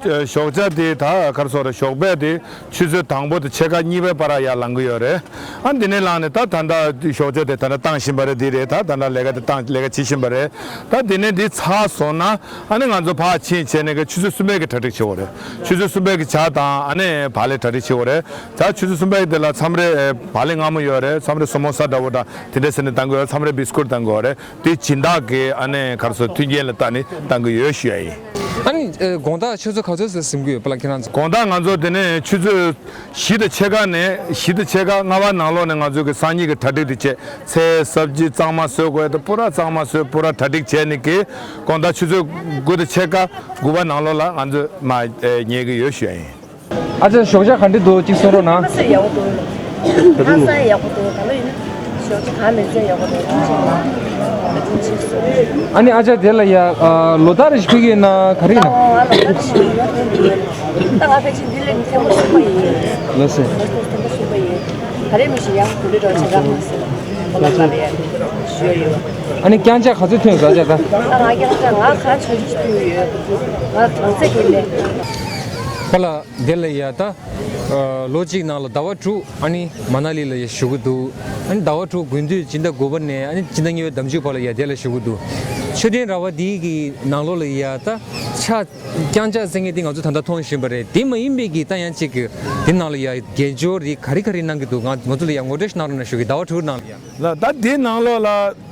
ཨ་ཞོགས་ཇ་དེ་ད་ག་རེ་ཟེར་རེད། ཞོགས་པ་དེ་ཆུ་ཚོད་དང་པོ་དང་ཕྱེད་ཀ་གཉིས་པའི་བར་ཡར་ལངས་ཀྱི་ཡོད་རེད། ཨ་འདི་ནས་ལངས་ནས་ད་ད་ལྟ་ཞོགས་ཇ་དེ་ད་ལྟ་བཏང་བཞིན་པ་རེད། འདི་རེད། ད་ད་ལྟ་ལས་ཀ་དེ་བཏང་ལས་ཀ་བྱེད་བཞིན་པ་རེད། ད་དེ་ནས་འདི་ཚར་སོང་ན་ཨ་ནི་ང་ཚོ་ཕར་ཕྱིན་བྱས་ནས་ཆུ་ཚོད་གསུམ་པའི་གི་གྲ་སྒྲིག་བྱེད་དགོས་རེད། ཆུ་ཚོད་གསུམ་པའི་གི་ཇ་དང་ཨ་ནི་བག་ལེབ་གྲ་སྒྲིག་བྱེད་དགོས་རེད། ད་ཆུ་ཚོད་གསུམ་པའི་གི་དེ་ལ་མཚམས་རེ་ཨེ་བག་ལེབ་མངར་མོ་ཡོད་རེད། མཚམས་རེ་སོ་མོ་ས་འདྲ་བོ་དང་དེ་འདྲ་ཟེར་ནས་བཏང་གི་ཡོད་རེད། མཚམས་རེ་བི་སི་ཀུཊ་བཏང་གི་ཡོད་རེད། དེ་སྦྱིན་བདག་གི་ཨ་ནི་ག་རེ་ཟེར་མཐུན་རྐྱེན་ལ་བལྟས་ནས་བཏང་གི་ཡོད་ཞུ་ཡ་ཡིན། ཨ་ནི་ཨ་དགོང་དག་ཆུ་ཚོད་ག་ཚོད་ཟིན་གྱི་ཡོད་པ་ལ་ཁྱེད་རང་ཚོ། དགོང་དག་ང་ཚོ་དེ་ནས་ཆུ་ཚོད་བཞི་དང་ཕྱེད་ཀ་ནས་བཞི་དང་ཕྱེད་ཀ་ལྔ་པ་ནང་ལོགས་ནས་ང་ཚོ་གི་སང་ཉིན་གྱི་གྲ་སྒྲིག་དེ་བྱས། ཚལ་སབ་ཇི་གཙང་མ་བཟོ་དགོས་ཡ་དེ་པུ་ར་གཙང་མ་བཟོས། པུ་ར་གྲ་སྒྲིག་བྱས་ནས་གི་དགོང་དག་ཆུ་ཚོད་དགུ་དང་ཕྱེད་ཀ་དགུ་པ་ནང་ལོགས་ལ་ང་ཚོ་མར་ཨེ་ཉལ་གི་ཡོད་ཞུ་ཡ་ཡིན། ཨ་ཅག་ཞོགས་ཇ་ག་འདྲ་འདུག་ཅིག་གསུང་རོགས་གནང་། ལྷ་ས་ཡག་པོ་འདུག་ལྷ་ས་ཡག་པོ་འདུག་ད་ལོ་ཡིན་ན་ཞོགས་ཇ་གང་མེད་ཚད་ཡག་པོ་འདུག་ཨ་ནི་ཨ་ཅག་དེ་ལ་ཡ་ཨ་ལོ་ལྟར་རེ་ཞིག་ཕེབས་ཀྱི་ཡིན་ན་ག་རེ་ཡིན་ན། ད་ང་ཕལ་ཆེར་འདི་ལས་ཐེངས་མ་གསུམ་པ་ཡིན། ལགས་སོ། ཐེངས་མ་གསུམ་པ་ཡིན། ད་རེས་མི་ཞིག་ཡག་པོ་འདུག་ལས་གྲོགས་བྱེད་རག་མ་སོང་། ཁོ་ལ་ལ་ལ་ཡ་ཞུ་ཡ་ཡོད། ཨ་ནི་རྐྱང་ཇ་ག་ཚོད་ཐོན་ཡོད་ཟེར་ད། ད་ང་རྐྱང་ཇ་ང་གང་ཆུང་ཆུང་ཐོན་ཡོད། ང་གང་ཚད་ཀྱི་ལས། ཁོ་ལ། དེ་ལ་ཡ་ད། ཨ་ལོ་གཅིག་ནང་ལ་ཟླ་བ་དྲུག་ཨ་ནི་མ་ན་ལི་ལ་ཡ་བཞུགས་ཀྱི་འདུག་ཨ་ནི་ཟླ་བ་དྲུག་དགུན་དུས་སྤྱི་ཟླ་དགུ་པ་ནས་ཨ་ནི་སྤྱི་ཟླ་གཉིས་པའི་ཟླ་མཇུག་བར་ལ་ཡ་དེ་ལ་བཞུགས་ཀྱི་འདུག་མཆོད་རྟེན་ར་བ་འདི་གི་ནང་ལོགས་ལ་ཡ་ད་ཆ་རྐྱང་ཇ་ཟེར་མཁན་འདི་ང་ཚོ་ད་ལྟ་མཐོང་བཞིན་པ་རེད། དེ་མ་ཡིན་པའི་གི་ད་ཡང་གཅིག་གི་དེ་ནང་ལ་ཡ་དགེ་སྦྱོར་རིགས་ག་རེ་ག་རེ་གནང་གི་འདུག་ང་ང་ཚོ་ལ་ཡ་ངོ་སྤྲོད་ཞིག་གནང་རོགས་གནང་ཞུ་གི། ཟླ་བ་དྲུག་ནང་ལ་ཡ། ལ་ད་དེའི་ནང་ལོགས་ལ་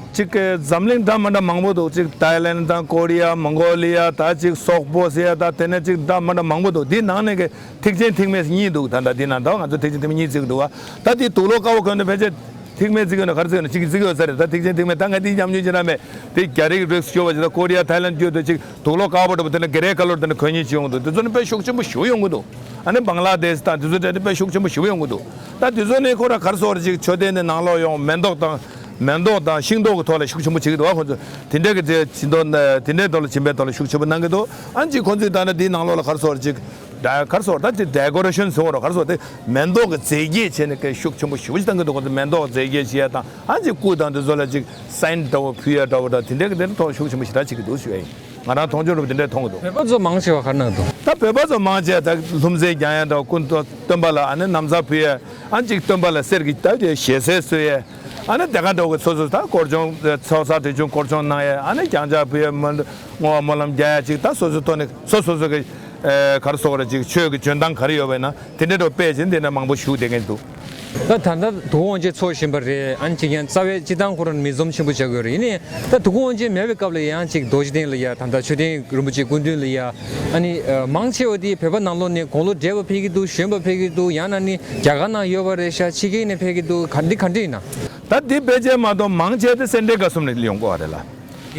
ཅིག་གི་འཛམ་གླིང་འདྲ་མི་འདྲ་མང་པོ་འདུག་ཅིག་ཐའི་ལན་དང་ཀོ་རི་ཡ། མོང་གོ་ལི་ཡ། ད་ཅིག་སོག་པོ་ཟེར་ཡ། ད་དེ་ནས་ཅིག་འདྲ་མི་འདྲ་མང་པོ་འདུག་དེའི་ནང་ནས་གི་ཐེག་ཆེན་ཐེག་དམན་གཉིས་འདུག་ད་ལྟ་དེའི་ནང་ད་ང་ཚོ་ཐེག་ཆེན་ཐེག་དམན་གཉིས་བརྩི་གི་འདུག་བ། ད་དེ་དུག་ལོག་དཀར་པོ་གོན་ནས་ཕལ་ཆེར་ཐེག་དམན་བརྩི་གི་ཡོད་ན་ག་རེ་བརྩི་གི་ཡོད་ན་ཅིག་བརྩི་གི་ཡོད་ས་རེད། ད་ཐེག་ཆེན་ཐེག་དམན་ད་ང་དེའི་ཉམས་མྱོང་ཅིག་རག་མེད། དེ་རྒྱ་རིགས་རིགས་སུ་སྐྱོ་བ་ཅིག་ད་ཀོ་རི་ཡ་ཐའི་ལན་བསྐྱོད་དུས་ཅིག་དུག་ལོག་དཀར་པོ་འདྲ་པོ་དེ་ནས་གྷེ་རེ་ཀ་ལར་དེ་ནས་གོན་མཁན་ཅིག་ཡོང་གི་འདུག་དེ་ཚོ་ནི་དཔེ་ཤུགས་ཆེན་པོ་ཞེ་པོ་ཡོང་གི་འདུག་ཨ་ནི་བང་ལ་དེ་ཤི་དང་དེ་ཚོ་འདྲ་དེ་དཔེ་ཤུགས་ཆེན་པོ་ཞེ་པོ་ཡོང་གི་འདུག་ད་དེ་ཚོ་ནི་ཁོ་ར་ག་རེ་ཟེར་རེད། ཅིག་མཆོད་རྟེན་དེ་ནང་ལོགས་ཡོང་མེ་ཏོག་དང་། མེ་ཏོག་དང་ཤིང་ཏོག་གི་ཐོག་ལ་ཤུགས་ཆེན་པོ་བྱེད་ཀྱི་འདུག་བ། ཁོ་ཚོས་དེ་འདྲའི་གི་དེ་བྱེད་མདོག་དེ་འདྲའི་ཐོག་ལ་སྦྱིན་པའི་ཐོག་ལ་ཤུགས་ཆེན་པོ་གནང་གི་འདུག་ཨ་ནི་ཅིག་ཁོ་ཚོས་ད་ནི་དེའི་ནང་ལོགས་ལ་ག་རེ་ཟེར་རེད། ཅིག་ད་ག་རེ་ཟེར་རེད། ད་དེ་ཌེ་ཀོ་རེ་ཤན་ཟེར་བ་རེད། ག་རེ་ཟེར་རེད། དེ་མེ་ཏོག་གི་རྫས་སྐྱེས་བྱས་ནས་གི་ཤུགས་ཆེན་པོ་ཞེ་པོ་ཅིག་བཏང་གི་འདུག་ཁོ་ཚོས་མེ་ཏོག་རྫས་སྐྱེས་བྱེད་ཡ་དང་། ཨ་ནི་ཅིག་སྐུ་དང་དེ་ཚོ་ལ་ཅིག་སའིན་འདྲ་བོ་ཕུལ་ཡ་འདྲ་བོ་དང་དེ་འདྲའི་གི་དེ་འདྲའི་ཐོག་ཤུགས་ཆེན་པོ་ཞེ་དྲག་བྱེད་ཀྱི་འདུག་ཞུ་ཡ་ཡིན། ང་རང་མཐོང་ཆོས་རུ་དེ་འདྲས་མཐོང་གི་འདུག་བོད་པ་ཚོ་མང་ཆེ་བ་ག་རེ་གནང་འདུག་ད་བོད་པ་ཚོ་མང་ཆེ་ད་ལྷུང་བཟེད་རྒྱག་ཡ་འདྲ་བོ། སྐུ་མདོག་སྟོན་པ་ལ་ཨ་ནི་ན་བཟའ་ཕུལ་ཡ། ཨ་ཅིག་སྟོན་པ་ལ་གསེར་གྱི་ད་དེ་ཞལ་ཟས་གསོལ་ཡ། ཨ་ནི་དེ་ག་འདྲ་བོ་གི་སོ་སོ་ད་སྐོར་སྦྱོང་ཚོགས་བསགས་སྒྲིབ་སྦྱོང་སྐོར་སྦྱོང་གནང་ཡ། ཨ་ནི་རྐྱང་ཕྱག་ཕུལ་ཡ། མ་བསྔོ་བ་སྨོན་ལམ་རྒྱག་ཡ། ཅིག་ད་སོ་སོའི་ཐོག་ནས་སོ་སོ་སོ་གི་ཨེ་ག་རེ་ཟེར་རེད། ཅིག་ཆོས་ཀྱི་འཇོན་ཐང་ག་རེ་ཡོད་པ་ཡིན་ན་དེ་འདྲའི་འདྲ་བོ་སྤེལ་བྱས་འདི་འདྲ་མང་པོ་ཞུགས་བསྡད་མཁན་འདུག་ད་ད་ལྟ་དུས་འཁོར་དབང་ཆེན་ཚོགས་བཞིན་པ་རེད། ཨ་ནི་ཅིག་ཡང་རྩ་བའི་སྤྱི་བཏང་ཁོ་རང་མི་འཛོམས་ཆེན་པོ་ཆགས་ཀྱི་ཡོད་རེད། ཡིན་ནའི་ད་དུས་འཁོར་དབང་ཆེན་མེད་པའི་སྐབས་ལ་ཡང་ཅིག་རྡོ་རྗེ་གདན་ལ་ཡ། ད་ལྟ་མཆོད་རྟེན་རིན་པོ་ཆེ་སྐུ་མདུན་ལ་ཡ། ཨ་ནི་ཨ་མང་ཆེ་བ་དེ་བོད་པ་ནང་ལོགས་ནས་དགུང་ལོ་བགྲེས་པ་ཕེབས་ཀྱི་འདུག་གཞོན་པ་ཕེབས་ཀྱི་འདུག་ཡང་ན་ནི་རྒྱ་གར་ནང་ཡོད་པ་རེད་ཤག་ཕྱི་རྒྱལ་ནས་ཕེབས་ཀྱི་འདུག་ག་འདི་ག་འདྲ་ཡིན་ན། ད་འདི་ཕལ་ཆེར་མ་གཏོགས་མང་ཆེ་དེ་སེ་འབྲས་དགའ་གསུམ་ནས་ཡོང་གི་ཡོད་རེད་ལ།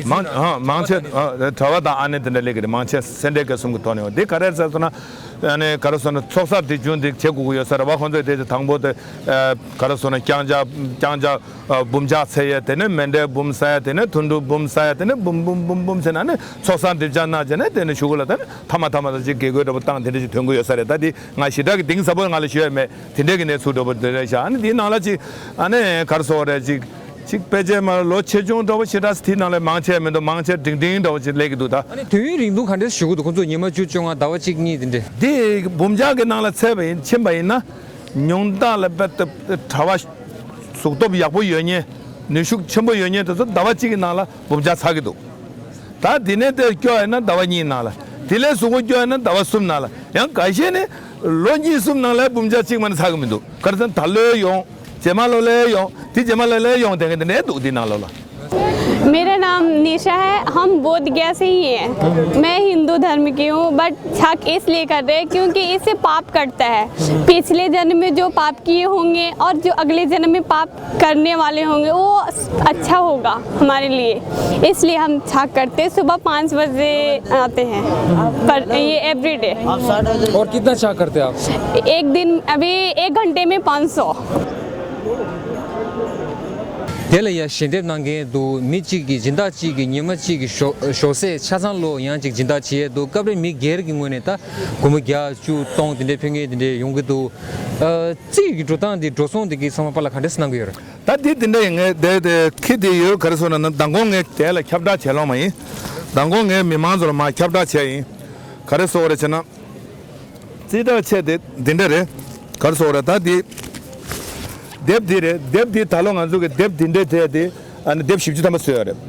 མང་ཨ་མང་ཆེ་ཨ་གྲྭ་པ་དང་ཨ་ནེ་དེ་འདྲ་སླེབས་ཀྱི་རེད། མང་ཆེ་སེ་འབྲས་དགའ་གསུམ་གྱི་ཐོག་ནས་ཡོང་། འདི་ག་རེ་ཟེར་སོང་ན། ཨ་ནི་ག་རེ་ཟེར་ན་ཚོགས་བསགས་སྒྲིབ་སྦྱོང་འདི་བྱེད་དགོས་ཀྱི་ཡོད་ས་རེད་བ། ཁོང་ཚོས་དེ་དང་པོ་དེ་ཨ་ག་རེ་ཟེར་ན་རྐྱང་ཕྱག་རྐྱང་ཕྱག་ཨ་འབུམ་ཕྱག་འཚལ་ཡས། དེ་ནས་མཎྜལ་འབུམ་བསགས་ཡས། དེ་ནས་ཐུན་དྲུག་འབུམ་བསགས་ཡས། དེ་ནས་འབུམ་འབུམ་འབུམ་འབུམ་ཟེར་ན་ནི་ཚོགས་བསགས་སྒྲིབ་སྦྱང་གནང་བྱས་ནས་དེ་ནས་གཞུག་གུ་ལ་ད་ནི་ཐ་མ་ཐ་མ་དང་ཅིག་དགེ་བསྐོས་འདྲ་པོ་བཏང་དེ་འདྲ་ཞིག་ཐོན་གྱི་ཡོད་ས་རེད། ད་འདི་ང་ཞེ་དྲག་གི་གཏིང་ཟབ་པོ་ང་ལ་ཞུ་ཡས་མེད། དེ་འདྲའི་གི་གནས་ཚུལ་འདྲ་པོ་དེ་རེད་ཤག་ཨ་ནི་འདིའི་ནང་ལ་ཅིག་ཨ་ནི་ག་རེ་ཟེར་རེད། ཅིག་ཅིག་དཔེ་ཆའི་མ་ལོ་ཆེ་ཆུང་འདྲ་པོ་ཞེ་དྲག་དེའི་ནང་ལ་མང་ཆེ་མི་འདུག་མང་ཆེ་འབྲིང་འབྲིང་འདྲ་པོ་ཅིག་སླེབས་ཀྱི་འདུག་ད་ཨ་ནི་དུས་ཡུན་རིང་ཐུང་ག་འདྲས་ཞུ་གི་འདུག་ཁོང་ཚོ་ཉི་མ་བཅུ་བཅོ་ལྔ་ཟླ་བ་གཅིག་གཉིས་དེ་འདྲས། འདི་འབུམ་ཕྱག་གི་ནང་ལ་ཚད་པ་ཡིན་ཕྱིན་པ་ཡིན་ན། ཉུང་མཐའ་ལ་དཔེ་ལྟ་གྲྭ་པ་གཟུགས་སྟོབས་ཡག་པོ་ཡོད་མཁན། ནུས་ཤུགས་ཆེན་པོ་ཡོད་མཁན་དེ་ཚོ་ཟླ་བ་གཅིག་གི་ནང་ལ་འབུམ་ཕྱག་ཚར་གྱི་འདུག་ད་དེ་ནས་དེ་སྐྱོ་ཡིན་ན་ཟླ་བ་གཉིས་ནང་ལ། དེ་ལས་གཟུགས་པོ་སྐྱོ་ཡིན་ན་ཟླ་བ་གསུམ་ནང་ལ། ཡང་འགའ་ཤས་ནི་ལོ་གཉིས་གསུམ་ནང་ལ་འབུམ་ཕྱག་གཅིག་མ་ནི་ཚར་གི་མི་འདུག་ག་རེ་ཟེར་ན་ད་ལོ་ཡོང་། རྗེས་མ་ལོ་ལ་ཡོང་། དེ་རྗེས་མ་ལོ་ལ་ཡོང་། དེ་འདྲ་འདུག་དེ་ནང་ལོགས་ལ། मेरा नाम निशा है। हम बोधगया से ही हैं। मैं हिंदू धर्म की हूँ, बट छक इसलिए कर रहे हैं क्योंकि इससे पाप कटता है। पिछले जन्म में जो पाप किए होंगे और जो अगले जन्म में पाप करने वाले होंगे, वो अच्छा होगा हमारे लिए, इसलिए हम छक करते हैं। सुबह पाँच बजे आते हैं, पर ये एवरीडे। और कितना छक करते हैं आप? एक दिन, अभी एक घंटे में पाँच सौ। དེ་ལ་ཡ་ཞལ་འདེབས་གནང་མཁན་འདུག་མི་གཅིག་གིས་སྦྱིན་བདག་གཅིག་གིས་ཉི་མ་གཅིག་གི་ཞོགས་ཞོགས་ཟས་ཆ་ཚང་ལོ་ཡང་གཅིག་སྦྱིན་བདག་བྱེད་ཡས་འདུག་སྐབས་རེ་མི་སྒེར་གྱི་ངོས་ནས་ད་སྒོར་མོ་བརྒྱ་བཅུ་སྟོང་དེ་འདྲའི་ཕུལ་མཁན་དེ་འདྲའི་ཡོང་གི་འདུག་ཨ་རྩིས་ཀྱི་འགྲོ་སྟངས་དེ་འགྲོ་སོང་དེ་གི་ཚང་མ་པ་ལ་ག་འདྲས་གནང་གི་ཡོད་རེད། ད་དེ་དེ་འདྲ་ཡིན། ངས་དེ་དེ་ཁྱི་དེ་ཡོད་ག་རེ་ཟེར་ན་ན་མདང་དགོང་ངས་དེ་ལ་ཁྱབ་བསྒྲགས་བྱས་ལོང་མ་ཡིན། མདང་དགོང་ངས་མི་མང་ཚོ་ལ་མར་ཁྱབ་བསྒྲགས་བྱས་ཡིན། ག་རེ་ཟེར་བ་རེད་ཟེར་ན། རྩིས་རྟགས་ཆད་དེ་འདི་འདྲ་རེད། ག་རེ་ཟེར་བ་རེད། ད་འདི་དེབ་འདི་རེད། དེབ་འདི་ད་ལོ་ང་ཚོ་གི་དེབ་འདི་འདྲ་དེ་དེ་ཨ་ནི་དེབ་བཞི་བཅུ་ཐམ་པ་བཟོས་ཡོད་རེད།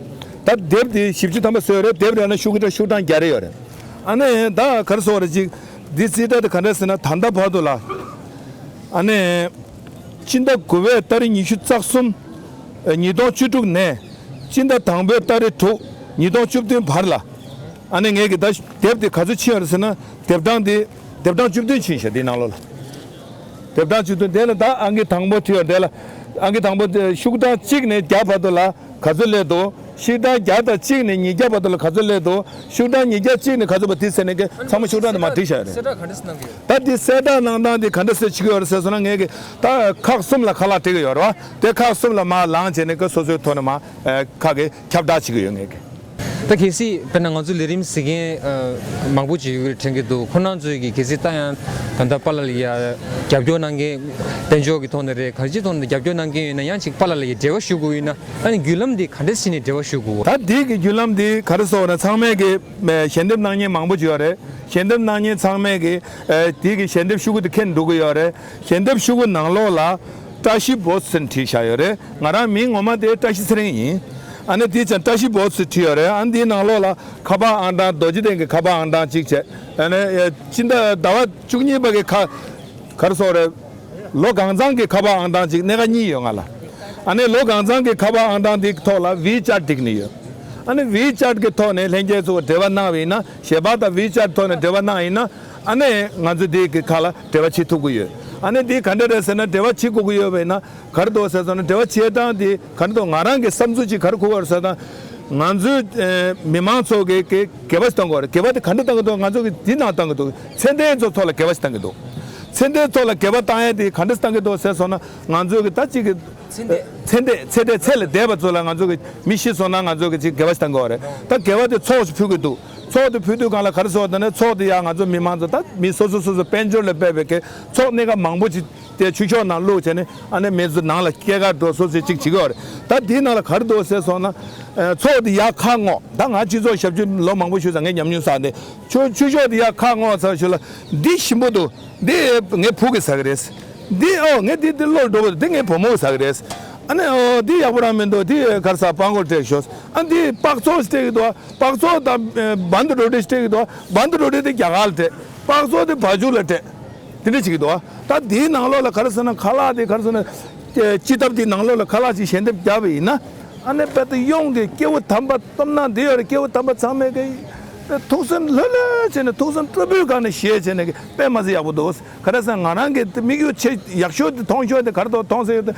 ད་དེབ་འདི་བཞི་བཅུ་ཐམ་པ་བཟོས་ཡོད་རེད། དེབ་རེ་ན་ཤོག་གྲངས་ཤོག་གྲངས་བརྒྱ་རེ་ཡོད་རེད། ཨ་ནི་ད་ག་རེ་ཟེར་བ་རེད། ཅིག་འདི་རྩིས་རྟགས་དེ་ག་འདྲ་ཟེར་ན། ད་ལྟ་བར་དུ་ལ་ཨ་ནི་སྤྱི་ཟླ་དགུ་པའི་ཏ་རིག་ཉི་ཤུ་རྩ་གསུམ། ཉིས་སྟོང་བཅུ་དྲུག་ནས་སྤྱི་ཟླ་དང་པོའི་ཏ་རིག་དྲུག་ཉིས་སྟོང་བཅུ་བདུན་བར་ལ། ཨ་ནི་ངས་ཀྱི་ད་དེབ་དེ་ག་ཚོད་ཕྱིན་ཡོད་རེད་ཟེར་ན། དེབ་གྲངས་དེ་དེབ་གྲངས་བཅུ་བདུན་ཕྱིན་ཤག་དེའི་ནང་ལོགས་ལ། དེབ་གྲངས་བཅུ་བདུན་དེ་ལ་ད་ཨང་ཀི་དང་པོ་བྲིས་ཡོད་དེ་ལ། ཨང་ཀི་དང་པོ་དེ་ཤོག་གྲངས་གཅིག་ནས་བརྒྱ་བར་དུ་ལ་ག་ཚོད་སླེབས་འདུག་ཤོག་གྲངས་བརྒྱ་དང་གཅིག་ནས་ཉིས་བརྒྱ་བར་དུ་ལ་ག་ཚོད་སླེབས་འདུག་ཤོག་གྲངས་ཉིས་བརྒྱ་གཅིག་ནས་ག་ཚོད་བར་དེ་ཟེར་ནས་ཀྱི་ཚང་མ་ཤོག་གྲངས་དེ་མར་བྲིས་བཞག་ཡོད་རེད། གསལ་བསྒྲགས་ག་འདྲ་ཟེར་གནང་གི་ཡོད། ད་དེ་གསལ་བསྒྲགས་གནང་སྟངས་དེ་ག་འདྲ་ཟེར་བྱེད་ཀྱི་ཡོད་རེད་ཟེར་སོང་ན། ངས་ཀྱི་ད་ཁག་གསུམ་ལ་ཁ་ལག་སྤྲད་ཀྱི་ཡོད་རེད་བ། དེ་ཁག་གསུམ་ལ་མར་ལངས་བྱས་ནས་ཀྱི་སོ་སོའི་ཐོག་ནས་མར་ཨ་ཁག་གི་ཁྱབ་བསྒྲགས་བྱེད་ཀྱི་ཡོད། ངས་ཀྱི། ད་གལ་སྲིད་དཔེར་ན་ང་ཚོ་ལས་རིམ་གཟིགས་མཁན་ཨ་མང་པོ་ཅིག་ཡོད་རེད་དྲན་གྱི་འདུག་ཁོ་རང་ཚོས་ཀྱི་གལ་སྲིད་ད་ཡང་ད་ལྟ་པཱ་ལགས་ལ་ཡ་རྒྱབ་སྐྱོར་གནང་མཁན། དཔལ་འབྱོར་གྱི་ཐོག་ནས་རེད། ག་རེ་ཅིའི་ཐོག་ནས་རྒྱབ་སྐྱོར་གནང་མཁན་ཡོད་ན། ཡང་ཅིག་པཱ་ལགས་ལ་ཡ་འབྲེལ་བ་ཞུ་དགོས་ཡོད་ན། ཨ་ནི་བརྒྱུད་ལམ་འདི་ག་འདྲ་ཞིག་ནས་འབྲེལ་བ་ཞུ་དགོས། ད་འདི་གི་བརྒྱུད་ལམ་འདི་ག་རེ་ཟེར་ན། ཚང་མས་ཀྱི་ཞལ་འདེབས་གནང་མཁན་མང་པོ་ཅིག་ཡོད་རེད། ཞལ་འདེབས་གནང་མཁན་ཚང་མས་ཀྱི་ཨ་དེ་གི་ཞལ་འདེབས་ཤོག་གུ་དེ་ཁྱེར་འགྲོ་གི་ཡོད་རེད། ཞལ་འདེབས་ཤོག་གུ་ནང་ལོགས་ལ་བཀྲ་ཤིས་བོ་ཚེ་རིང་བྲིས་བཞག་ཡོད་རེད། ང་རང་མིང་ངོ་མ་དེ་བཀྲ་ཤིས་ཚེ་རིང་ཡིན། ཨ་ནི་དེ་ཙང་བཀྲ་ཤིས་བོ་ཚེ་རིང་བྲིས་ཡོད་རེད། ཨ་ནི་དེའི་ནང་ལོགས་ལ་ཁ་པར་ཨང་གྲངས། རྡོ་རྗེ་གདན་གྱི་ཁ་པར་ཨང་གྲངས་གཅིག་བྱས། ཨ་ནི་ཨེ་སྤྱི་ཟླ་ཟླ་བ་བཅུ་གཉིས་པ་གི་ཁ་ག་རེ་ཟེར་རེད། ལོ་གང་ཚང་གི་ཁ་པར་ཨང་གྲངས་གཅིག། སྣེ་ཁ་གཉིས་ཡོད་ང་ལ། ཨ་ནི་ལོ་གང་ཚང་གི་ཁ་པར་ཨང་གྲངས་དེའི་ཐོག་ལ་ཝི་ཅེཊ་བསྒྲིགས་ནས་ཡོད། ཨ་ནི་ཝི་ཅེཊ་གི་ཐོག་ནས་ལྷན་རྒྱས་ཚོ་འབྲེལ་བ་གནང་བ་ཡིན་ན། ཞལ་པར་དང་ཝི་ཅེཊ་ཐོག་ནས་འབྲེལ་བ་གནང་ཡིན་ན། ཨ་ནི་ང་ཚོ་འདི་གི་ཁ་ལ་འབྲེལ་བ་བྱེད་ཐུབ་ཀྱི་ཡོད། ཨ་ནི་འདི་ག་འདྲ་རེད་ཟེར་ན། འབྲེལ་བ་བྱེད་དགོས་ཀྱི་ཡོད་པ་ཡིན་ན། ག་རེ་འདུག་ཟེར་སོང་ན། འབྲེལ་བ་བྱེད་སྟངས་འདི་ག་རེ་འདུག་ང་རང་གི་བསམ་ཚུལ་ཅིག་ག་རེ་གོ་གི་ཡོད་རེད་ཟེར་ན། ང་ཚོའི་ཨེ་མི་མང་ཚོ་གི་གི་འགལ་བ་ཞིག་གཏོང་གི་ཡོད་རེད། འགལ་བ་དེ་ག་འདྲ་གཏོང་གི་འདུག་ང་ཚོ་གི་འདི་ནང་གཏོང་གི་འདུག་ཚེ་འདས་ཚོ་ཐོག་ལ་འགལ་བ་ཞིག་གཏོང་གི་འདུག་ཚེ་འདས་ཚོ་ལ་འགལ་བ་གཏོང་ཡ་དེ་ག་འདྲ་གཏོང་གི་འདུག་ཟེར་སོང་ན། ང་ཚོ་གི་ད་ཅིག་གི་ཚེ་འདས། ཚེ་འདས་ཚེ་འདས་ཚེ་ལས་འདས་པ་ཚོ་ལ། ང་ཚོ་གི་མི་ཤི་སོང་ན་ང་ཚོ་གི་ཅིག་འགལ་བ་ཞིག་གཏོང་གི་ཡོད་རེད། ད་འགལ་བ་དེ་ཚོགས་ཤིག་ཕུལ་གི་འདུག་ཚོགས་དེ་ཕུལ་དུས་སྒང་ལ་ག་རེ་ཟེར་བ་དེ་ནས། ཚོགས་དེ་ཡང་ང་ཚོ་མི་མང་ཚོ་ད་མི་སོ་སོ་སོ་སོ་དཔལ་འབྱོར་ལ་འབད་བའི་གི་ཚོགས་སྣེ་ཁག་མང་པོ་ཅིག་དེ་ཆོས་ཕྱོགས་ནང་བླུགས་བྱས་ནས། ཨ་ནི་མི་ཚོ་ནང་ལ་སྐྱེལ་ག་འགྲོ་སོ་སོས་ཅིག་བྱེད་ཀྱི་ཡོད་རེད། ད་དེའི་ནང་ལ་ག་རེ་འདུག་ཟེར་སོང་ན། ཨ་ཚོགས་དེ་ཡར་ཁག་བསྔོགས། ད་ང་སྤྱི་ཚོགས་ཞབས་ཞུ་ལོ་མང་པོ་ཞུས་ཙང་ངས་ཉམས་མྱོང་བསགས་ནས། ཆོས་ཆོས་ཕྱོགས་དེ་ཡར་ཁག་བསྔོགས་ཚར་ཞོར་ལ། འདི་ཞིམ་པོ་འདུག་འདི་ངའི་བུ་གིས་ཟ་གི་རེད། འདི་ཨོ་ངས་འདི་འདི་བློར་འགྲོ་བ་འདུག་འདི་ངའི་བུ་མོ་གིས་ཟ་གི་རེད། ཨ་ནི་ཨོ་འདི་ཡག་པོ་རང་མི་འདུག་འདི་ག་རེ་ཟ། སྤྲད་ཤོག་ཨ་འདི་པགས་ཚོགས་སྤྲད་ཀྱི་འདུག་པགས་ཚོགས་དང་ཨ་བན་དུ་རོ་ཊི་སྤྲད་ཀྱི་འདུག་བན་དུ་རོ་ཊི་དེ་རྒྱ་གར་ལ་སྤྲད། པགས་ཚོགས་དེ་བ་ཕྱུགས་ལ་སྤྲད། དེ་འདྲ་བྱེད་ཀྱི་འདུག་ད་དེའི་ནང་ལོགས་ལ་ག་རེ་ཟེར་ན། ཁ་ལག་དེ་ག་རེ་ཟེར་ན། སྤྱི་ཐབ་དེའི་ནང་ལོགས་ལ་ཁ་ལག་ཅིག་ཞལ་འདེབས་བརྒྱབ་པ་ཡིན་ན། ཨ་ནི་དཔེ་དེ་ཡོང་གི་སྐྱེ་བོ་དམ་པ། སྟོབས་ན་འདི་ཡོད་རེད། སྐྱེ་བོ་དམ་པ་ཚང་མས་ཀྱི་ཐུགས་སེམས་ལྷོད་ལྷོད་བྱས་ནས། ཐུགས་སེམས་སྤྲོ་པོའི་སྒང་ནས་བཞེས་བྱས་ནས་ཀྱི་དཔེ་མ་སྲིད་ཡག་པོ་འདུག་ག་རེ་ཟེར་ན། ང་རང་གི་དམིགས་ཡུལ་ཆེ་ཡག་ཤོས་དེ། མཐོང་ཤོས་དེ་ག་རེ་འདུག་མཐོང་ཟེར་ཡོད་དེ།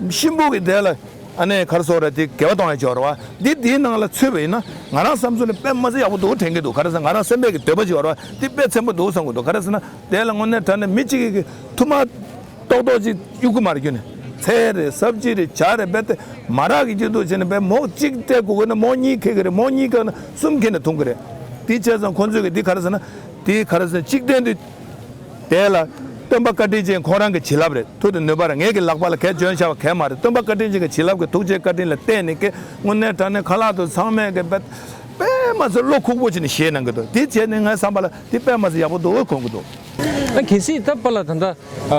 གཤིན་པོ་གི་དེ་ལ་ཨ་ནི་ག་རེ་ཟེར་རེད། དེ་འགལ་བ་གཏོང་ཡ་ཅིག་ཡོད་རེད་བ། འདི་འདིའི་ནང་ལ་ཚུད་པ་ཡིན་ན། ང་རང་བསམ་ཚུལ་ནས་དཔེ་མ་སྲིད་ཡག་པོ་འདུག་དྲན་གྱི་འདུག་ག་རེ་ཟེར་ན། ང་རང་སེམས་པའི་གི་འདོད་པ་ཅིག་ཡོད་རེད་བ། འདི་དཔེ་ཚན་པོ་འདུག་བསམ་གྱི་འདུག་ག་རེ་ཟེར་ན། དེ་ལ་དངོས་གནས་དྲང་གནས་མི་གཅིག་གིས་ཐུགས་མ་ཏོག་ཏོག་ཅིག་གཡུག་གི་མ་རེད། ཁྱོན་ནས་ཚལ་རེད། སབ་ཇི་རེད། ཇ་རེད། རྦད་དེ་མ་རག་གི་སྐྱིད་སྡུག་བྱས་ནས། རྦད་མོ་གཅིག་སྤྲད་དགོས་ཀྱི་ན་མོ་གཉིས་ཁེགས་ཀྱི་རེད། མོ་གཉིས་ཁེགས་ན་གསུམ་ཁེགས་ནས་འཐུང་གི་རེད། དེ་བྱས་ཙང་ཁོང་ཚོས་ཀྱི་འདི་ག་རེ་ཟེར་ན། དེ་ག་རེ་ཟེར་ན། གཅིག་བསྟན་དུས་དེ་ལ་སྟོན་པ་བཀའ་དྲིན་ཅན་ཁོང་རང་གི་བྱིན་རླབས་རེད། མཐུ་དང་ནུས་པ་རེད། ངས་ཀྱི་ལག་པ་ལ་གས་འཇོན་བཞག་པ་གས་མ་རེད། སྟོན་པ་བཀའ་དྲིན་ཅན་གྱི་བྱིན་རླབས་ཀྱི་ཐུགས་རྗེ་བཀའ་དྲིན་ལ་བརྟེན་ནས་ཀྱི་དངོས་གནས་དྲང་གནས་ཁ་ལག་དེ་ཚང་མས་ཀྱི་དཔེ་དཔེ་མ་སྲིད་བློ་ཁུག་པོ་བྱས་ནས་བཞེས་གནང་གི་འདུག་དེ་བྱས་ནས་ངའི་བསམ་པ་ལ་དེ་དཔེ་མ་སྲིད་ཡག་པོ་འདུག་དགོངས་ཀྱི་འདུག་ཨ་གལ་སྲིད་ད་པཱ་ལགས་ད་ལྟ་ཨ་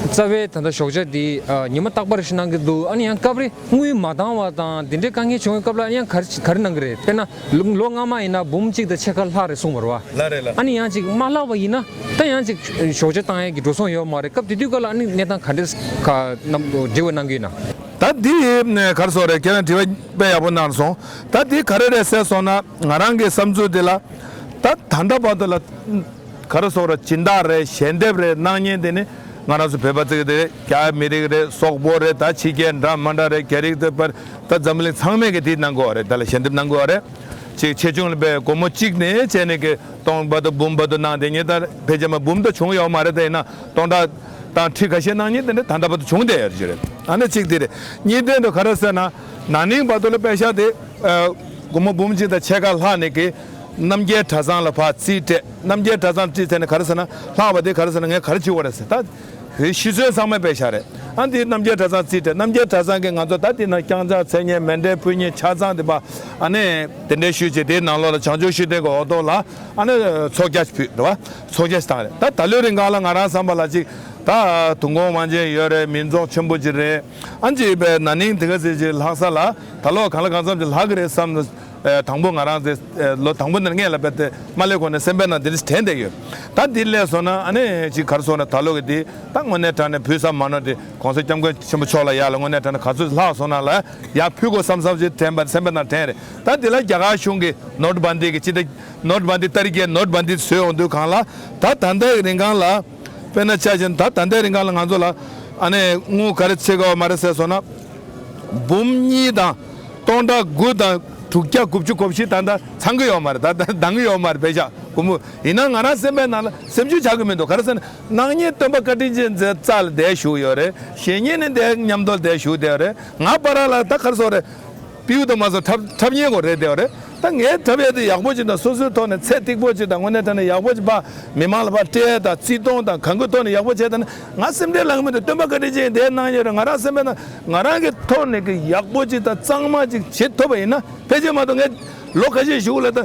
རྩ་བའི་ད་ལྟ་ཞོགས་ཇ་འདི་ཨ་ཉི་མ་རྟག་པར་ཞིག་གནང་གི་འདུག་ཨ་ནི་ཡང་སྐབས་རེ་དངུལ་མ་འདང་བ་དང་དེ་འདྲའི་དཀའ་ངལ་བྱུང་བའི་སྐབས་ལ། ཨ་ནི་ཡང་ག་རེ་ག་རེ་གནང་གི་རེད། དཔེར་ན་ལོ་ལོ་སྔ་མ་ཡིན་ན་འབུམ་གཅིག་དང་ཕྱེད་ཀ་ལྷག་རེད་གསུངས་པ་རེད་བ། ལགས་རེད་ལགས། ཨ་ནི་ཡང་ཅིག་མ་ལྷག་པ་ཡིན་ན། ད་ཡང་ཅིག་ཞོགས་ཇ་བཏང་ཡས་ཀྱི་འགྲོ་སོང་ཡོད་མ་རེད། སྐབས་དེ་དུས་སྐབས་ལ་ཨ་ནི་གནས་སྟངས་ག་འདྲས་ག་གནང་འབྲེལ་བ་གནང་གི་ཡོད་ན། ད་འདི་ག་རེ་ཟེར་རེད། ཁྱེད་རང་དྲི་བ་དཔེ་ཡག་པོ་གནང་སོང་། ད་འདི་ག་རེ་རེད་ཟེར་སོང་ན། ང་རང་གི་བསམ་ཚུལ་འདི་ལ། ད་ད་ལྟ་བར་དུ་ལ་ག་རེ་ཟེར་རེད། སྦྱིན་བདག་རེད། ཞལ་འདེབས་རེད། གནང་མཁན་དེ་ནི་ང་རང་ཚོ་བོད་པ་ཚོ་དེ་རེད། རྒྱ་མི་རིགས་རེད། སོག་པོ་རེད། ད་ཕྱི་རྒྱལ་འདྲ་མི་འདྲ་རེད། རྒྱ་རིགས་དེ་བར་ད་འཛམ་གླིང་ཚང་མས་ཀྱི་དེ་གནང་གི་ཡོད་རེད། ད་ལ་ཞལ་འདེབས་གནང་གི་ཡོད་རེད། ཅིག་ཆེ་ཆུང་ལ་དཔེ་སྒོར་མོ་གཅིག་ནས་བྱས་ནས་ཀྱི་སྟོང་བར་དུ་འབུམ་བར་དུ་གནང་། དེ་ཉིད་ད་ཕལ་ཆེར་མ་འབུམ་ད་བྱུང་ཡོད་མ་རེད། དེ་ཡིན་ན་སྟོང་ཕྲག་དང་ཁྲི་ཁ་ཤས་གནང་མཁན་དེ་འདྲ་ད་ལྟ་བར་དུ་བྱུང་བསྡད་ཡོད་རེད། ཨ་ནི་གཅིག་དེ་རེད། གཉིས་དོན་དུ་ག་རེ་ཟེར་ན། ན་ནིང་བར་དུ་ལ་པད་ཤག་དེ་ཨ་སྒོར་མོ་འབུམ་གཅིག་དང་ཕྱེད་ཀ་ལྷག་ནས་ཀྱི་ རྣམ་རྒྱལ་གྲྭ་ཚང་ལ་ཕར་རྩིས་སྤྲད། རྣམ་རྒྱལ་གྲྭ་ཚང་རྩིས་སྤྲད་ནས་ག་རེ་ཟེར་ན། ལྷག་པ་དེ་ག་རེ་ཟེར་ན། ངས་ག་རེ་བྱེད་དགོས་རེད་ཟེར། ད་བོད་གཞིས་སྲོལ་ཚང་མ་དཔེ་བཞག་རེད། ཨ་འདི་རྣམ་རྒྱལ་གྲྭ་ཚང་རྩིས་སྤྲད། རྣམ་རྒྱལ་གྲྭ་ཚང་གིས་ང་ཚོ་ད་འདི་ན་བརྐྱངས་ཕྱག་འཚལ་མཉེས་མཎྜལ་ཕུལ་མཉེས་ཆ་ཚང་དེ་པ་ཨ་ནི་དེ་འདྲའི་ཞུས་བྱས། དེའི་ནང་ལོགས་ལ་བྱང་ཆུབ་ཤེས་ལྡན་གྱི་འོག་ཐོག་ལ་ཨ་ནི་ཚོགས་རྒྱ་ཕུལ་རེད་བ། ཚོགས་རྒྱ་བཏང་རེད། ད་ད་ལོའི་རིང་གང་ལ་ང་རང་བསམ་པ་ལ་ཅིག་ད་དུས་འཁོར་དབང་ཆེན་ཡོད་རེད། མིང་རྫོགས་ཆེན་པོ་ཅིག་རེད། ཨ་ཅིག་པའི་ན་ནིང་དེ་ག་ཚོད་ཅིག་ལྷག་ས་ལ་ད་ལོ་གང་ལ་གང་འཚམ་ཅིག་ལྷག་གི་རེད་བསམ། ཨ་དང་པོ་ང་རང་ཚེ་ཨ་ལོ་དང་པོ་ནས་སྔས་ལ་བལྟས་ཏེ་མ་སླེབས་གོང་ནས་སེམས་པའི་ནང་དེ་འདྲ་དྲན་བསྡད་ཡོད། ད་འདི་སླེབས་སོང་ན་ཨ་ནི་ཅིག་ག་རེ་ཟེར་ན། ད་ལོ་གི་འདི་ད་དངོས་གནས་དྲང་གནས་བུ་ཚ་མ་ནོར་དེ་གོང་ས་སྐྱབས་མགོན་ཆེན་པོ་མཆོག་ལ་ཡར་ལ་དངོས་གནས་དྲང་གནས་ག་ཚོད་ལྷག་སོང་ན་ལ་ཡར་ཕུལ་དགོས་བསམ་བསམ་ཅིག་དྲན་པ་སེམས་པའི་ནང་དྲན་རེད། ད་འདི་ལ་རྒྱ་གར་གཞུང་གི་ནོཊ་བན་དི་གི་སྤྱི་ཟླ་ནོཊ་བན་དི་ཏ་རིག་གི་ནོཊ་བན་དི་བཟོས་ཡོང་དུས་གང་ལ་ད་ད་ལྟའི་རིང་གང་ལ་དཔེར་ན་ཆ་བཞག་ན་ད་ད་ལྟའི་རིང་གང་ལ་ང་ཚོ་ལ་ཨ་ནི་དངུལ་ག་རེ་ཚིག་ག་བ་མ་རེད་ཟེར་སོང་ན། འབུམ་གཉིས་དང་སྟོང་ཕྲག་དགུ་དང་དྲུག་བརྒྱ་དགུ་བཅུ་གོ་བཞི་ད་ལྟ་ཚང་གི་ཡོད་མ་རེད། ད་ད་འདང་གི་ཡོད་མ་རེད། བེ་ཤ་སྒོར་མོ་ཡིན་ན་ང་རང་སེམས་པའི་ནང་ལ་སེམས་ཤུགས་ཆག་གི་མི་འདུག་ག་རེ་ཟེར་ན། གནངས་ཉིན་སྟོན་པ་བཀའ་དྲིན་ཅན་རྩ་ལ་བསྡད་བཞུགས་ཡོད་རེད། གཞེས་ཉིན་ནི་འདས་མཉམ་དུ་བསྡད་བཞུགས་བསྡད་ཡོད་རེད། ང་བར་ལ་ད་ག་རེ་ཟེར་རེད། པིའུ་དང་མ་སོ་འཁྲབ་འཁྲབ་ཉན་དགོས་རེད་བསྡད་ཡོད་རེད། ད་ངས་འཁྲབ་ཡས་དེ་ཡག་པོ་ཅིག་དང་སོ་སོའི་ཐོག་ནས་ཚད་ཐིག་པོ་ཅིག་དང་དངོས་གནས་དྲང་གནས་ཡག་པོ་ཅིག་ཕར་མི་མང་ལ་ཕར་སྤྲད་དང་བརྩི་མཐོང་དང་གང་གི་ཐོག་ནས་ཡག་པོ་བྱས་ད་ནི་ང་སེམས་ཁྲལ་ལངས་མི་འདུག་སྟོན་པ་བཀའ་དྲིན་ཅན་དེ་གནང་ཡོད་རེད། ང་རང་སེམས་པའི་ནང་ང་རང་གི་ཐོག་ནས་ཀྱི་ཡག་པོ་ཅིག་དང་གཙང་མ་ཅིག་བྱེད་ཐུབ་པ་ཡིན་ན། ཕལ་ཆེར་མ་གཏོགས་ངས་ལོ་ཁ་ཤས་གཞུག་ལ་ད་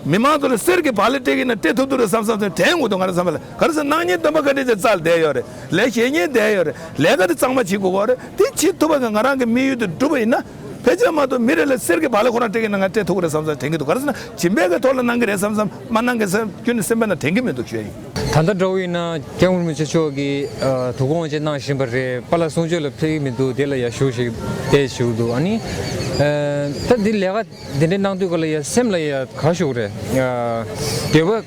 མི་མང་ཚོ་ལ་གསེར་གྱི་བག་ལེབ་སྤྲད་ཀྱི་ན་སྤྲད་ཐུབ་ཐུབ་རེད་བསམ་བསམ་ཚོ་དྲན་དགོས་འདུག་ང་རང་བསམ་པ་ལ། ག་རེ་ཟེར་ན་གནངས་ཉིན་སྟོན་པ་བཀའ་དྲིན་ཅན་རྩ་ལ་བསྡད་ཡོད་རེད། ལས་གཞེས་ཉིན་བསྡད་ཡོད་རེད། ལས་ཀ་དེ་གཙང་མ་བྱེད་དགོས་ཀྱི་རེད། དེ་བྱེད་ཐུབ་པ་གི་ང་རང་གི་དམིགས་ཡུལ་དེ་འགྲུབ་པ་ཡིན་ན། ཕལ་ཆེར་མ་གཏོགས་མི་རེ་ལ་གསེར་གྱི་བག་ལེབ་ཁོ་རང་སྤྲད་ཀྱི་ན་ང་སྤྲད་ཐུབ་ཀྱི་རེད་བསམ་བསམ་དྲན་གྱི་འདུག་ག་རེ་ཟེར་ན་སྦྱིན་པའི་གི་ཐོག་ལ་གནང་གི་རེད་བསམ་བསམ་མ་གནང་གི་བསམ་ཁྱོན་ནས་སེམས་པའི་ནང་དྲན་གྱི་མི་འདུག་ཞུ་ཡ་ཡིན། ད་ལྟ་འདྲ་བོ་ཡིན་ན་སྐྱབས་མགོན་རིན་པོ་ཆེ་མཆོག་གིས་ཨ་དུས་འཁོར་དབང་ཆེན་གནང་བཞིན་པ་རེད། པཱ་ལགས་གསུང་ཆོས་ལ་ཕེབས་ཀྱི་མི་འདུག་དེ་ལ་ཡ་བཞུགས་ཤིག་བསྡད་བཞུགས་འདུག་ཨ་ནི་ཨ་ད་འདི་ལས་ཀ་དེ་འདྲའི་གནང་དུས་ག་ལ་ཡ་སེམས་ལ་ཡ་ག་ཞུ་རེད། ཨ་འདོད་པ་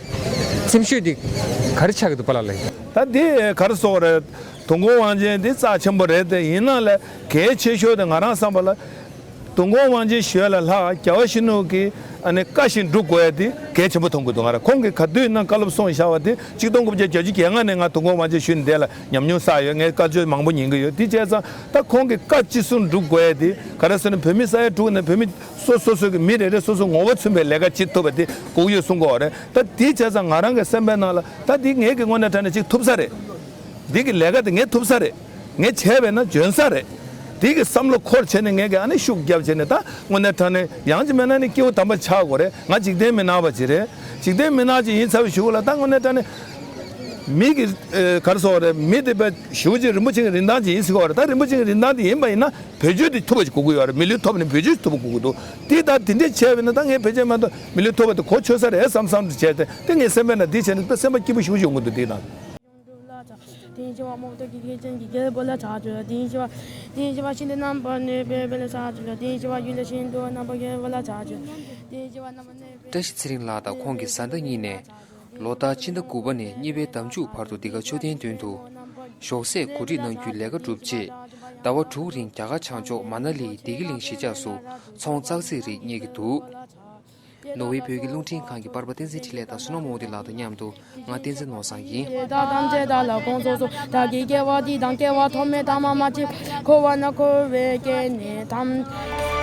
སེམས་ཤུགས་འདི་ག་རེ་ཆགས་ཀྱི་འདུག་པཱ་ལགས་ལ། ད་འདི་ག་རེ་ཟེར་རེད། དུས་འཁོར་དབང་ཆེན་འདི་རྩ་ཆེན་པོ་རེད། དེ་ཡིན་ན་ལས་གལ་ཆེ་ཤོས་དེ་ང་རང་བསམ་པ་ལ། དུས་འཁོར་དབང་ཆེན་ཞུ་ཡ་ལ་ལྷག་རྒྱལ་བ་ཡིད་བཞིན་ནོར་བུ་གི་ཨ་ནི་བཀའ་བཞིན་སྒྲུབ་དགོས་ཡ་དེ་གལ་ཆེན་པོ་མཐོང་གི་འདུག་ང་རང་ཁོང་གིས་ག་དུས་ཡིན་ན་བཀའ་སློབ་གསུངས་བཞག་པ་དེ་ཆིག་སྟོང་དགུ་བརྒྱ་བརྒྱད་ཅུ་གྱ་ལྔ་ནས་ང་དུས་འཁོར་དབང་ཆེན་ཞུས་ནས་དེ་ལ་ཉམས་མྱོང་བསགས་ཡོད། ངས་བཀའ་ཆོས་མང་པོ་ཉན་གྱི་ཡོད། དེ་བྱས་ཙང་ད་ཁོང་གི་བཀའ་ཅི་གསུང་སྒྲུབ་དགོས་ཡ་དེ་ག་རེ་ཟེར་ན། བོད་མི་ས་ཡ་དྲུག་ནས་བོད་མི་སོ་སོ་སོ་གི་མི་རེ་རེ་སོ་སོ་ངོ་བོ་མཚོན་པའི་ལས་ཀ་བྱེད་ཐུབ་པ་དེ་དགོས་ཀྱི་ཡོད་གསུང་གི་ཡོད་རེད། ད་དེ་བྱས་ཙང་ང་རང་གི་སེམས་པའི་ནང་ལ་ད་དེ་ངས་ཀྱི་དངོས་གནས་དྲང་གནས་ཅིག་ཐུབ་ས་རེད། འདི་གི་ལས་ཀ་དེ་ངས་ཐུབ་ས་རེད། ངས་བྱས་པས་ན་འཇོན་ས་རེད། འདི་གི་བསམ་བློ་འཁོར་བྱས་ནས་ངས་ཀྱི་ཨ་ནི་ཤུགས་བརྒྱབ་བྱས་ནས། ད་དངོས་གནས་དྲང་གནས་ཡང་ཅིག་མེད་ན་ནི་སྐྱེ་བོ་དམ་པ་ཆགས་དགོས་རེད། ང་འཇིག་རྟེན་མི་ནག་པ་ཅིག་རེད། འཇིག་རྟེན་མི་ནག་ཅིག་ཡིན་ཚར་བའི་གཞུག་ལ་ད་དངོས་གནས་དྲང་གནས་མི་གི་ཨེ་ག་རེ་ཟེར་དགོས་རེད། མི་དེ་དཔེ་ཞེ་པོ་ཅིག་རིན་པོ་ཆེ་གི་རིན་ཐང་ཅིག་ཡིན་ཟེར་གྱི་ཡོད་རེད། ད་རིན་པོ་ཆེ་གི་རིན་ཐང་དེ་ཡིན་པ་ཡིན་ན་བེད་སྤྱོད་དེ་ཐུབ་པ་ཅིག་དགོས་ཀྱི་ཡོད་རེད། མི་ལུས་ཐོབ་ནས་བེད་སྤྱོད་ཐུབ་པ་དགོས་ཀྱི་འདུག་དེ་ད་དེ་འདྲས་བྱས་པས་ན་ད་ངས་ཕལ་ཆེར་མ་གཏོགས་མི་ལུས་ཐོབ་པ་དེ་གོ་ཆོད་ས་རེད་བསམ་བསམ་དུ་བྱས་ཏེ། དེ་ངས་སེམས་པའི་ནང་འདི་བྱས་ནས་དཔེ་སེམས་པ་སྐྱིད་པོ་ཞེ་པོ་ཅིག་ཡོང་གི་འདུག་དེ་དང་། དེང་ཞི་བ་རྨོག་ཏོ་གི་སྐད་ཅན་གྱི་རྒྱལ་པོ་ལ་ཆགས་བྱོས། དེང་ཞི་བ་དེང་ཞི་བ་ཤིན་ཏུ་རྣམ་པར་གནོན་པའི་དཔལ་ལ་ཆགས་བྱོས། དེང་ཞི་བ་ཡུལ་ལ་ཤིན་ཏུ་རྣམ་པར་རྒྱལ་པོ་ལ་ཆགས་བྱོས། དེང་ཞི་བ་རྣམ་པར་གནོན་པའི། བཀྲ་ཤིས་ཚེ་རིང་ལགས་དང་ཁོང་གི་བཟའ་ཟླ་གཉིས་ནས། ལོ་ལྟར་སྤྱི་ཟླ་དགུ་པ་ནས་གཉིས་པའི་ཟླ་མཇུག་བར་དུ་འདི་ག་མཆོད་རྟེན་མདུན་དུ་ཞོགས་ཟས་གོ་སྒྲིག་གནང་རྒྱུའི་ལས་ཀ་གྲུབ་རྗེས། ཟླ་བ་དྲུག་རིང་རྒྱ་གར་བྱང་ཕྱོགས་མ་ན་ལིའི་བདེ་སྐྱིད་གླིང་གཞིས་ཆགས་སུ་ཚོང་ཙག་ཙིག་རིགས་རྙེད་ཀྱི་འདུག་ནོར་ཝེ་བོད་ཀྱི་རླུང་འཕྲིན་ཁང་གི་པར་པ་བསྟན་འཛིན་འཕྲིན་ལས་དང་བསོད་ནམས་དབང་འདུས་ལགས་དང་མཉམ་དུ། ང་བསྟན་འཛིན་ནོར་བཟང་ཡིན། དེ་དག་ཐམས་ཅད་བདག་ལ་དགོངས་སུ་གསོལ། བདག་གིས་སྐྱེ་བ་འདི་དང་སྐྱེ་བ་ཐོག་མའི་ཐ་མ་མ་མཆིས། འཁོར་བ་ན་འཁོར་བའི་སྐྱེ་གནས་ཐམས།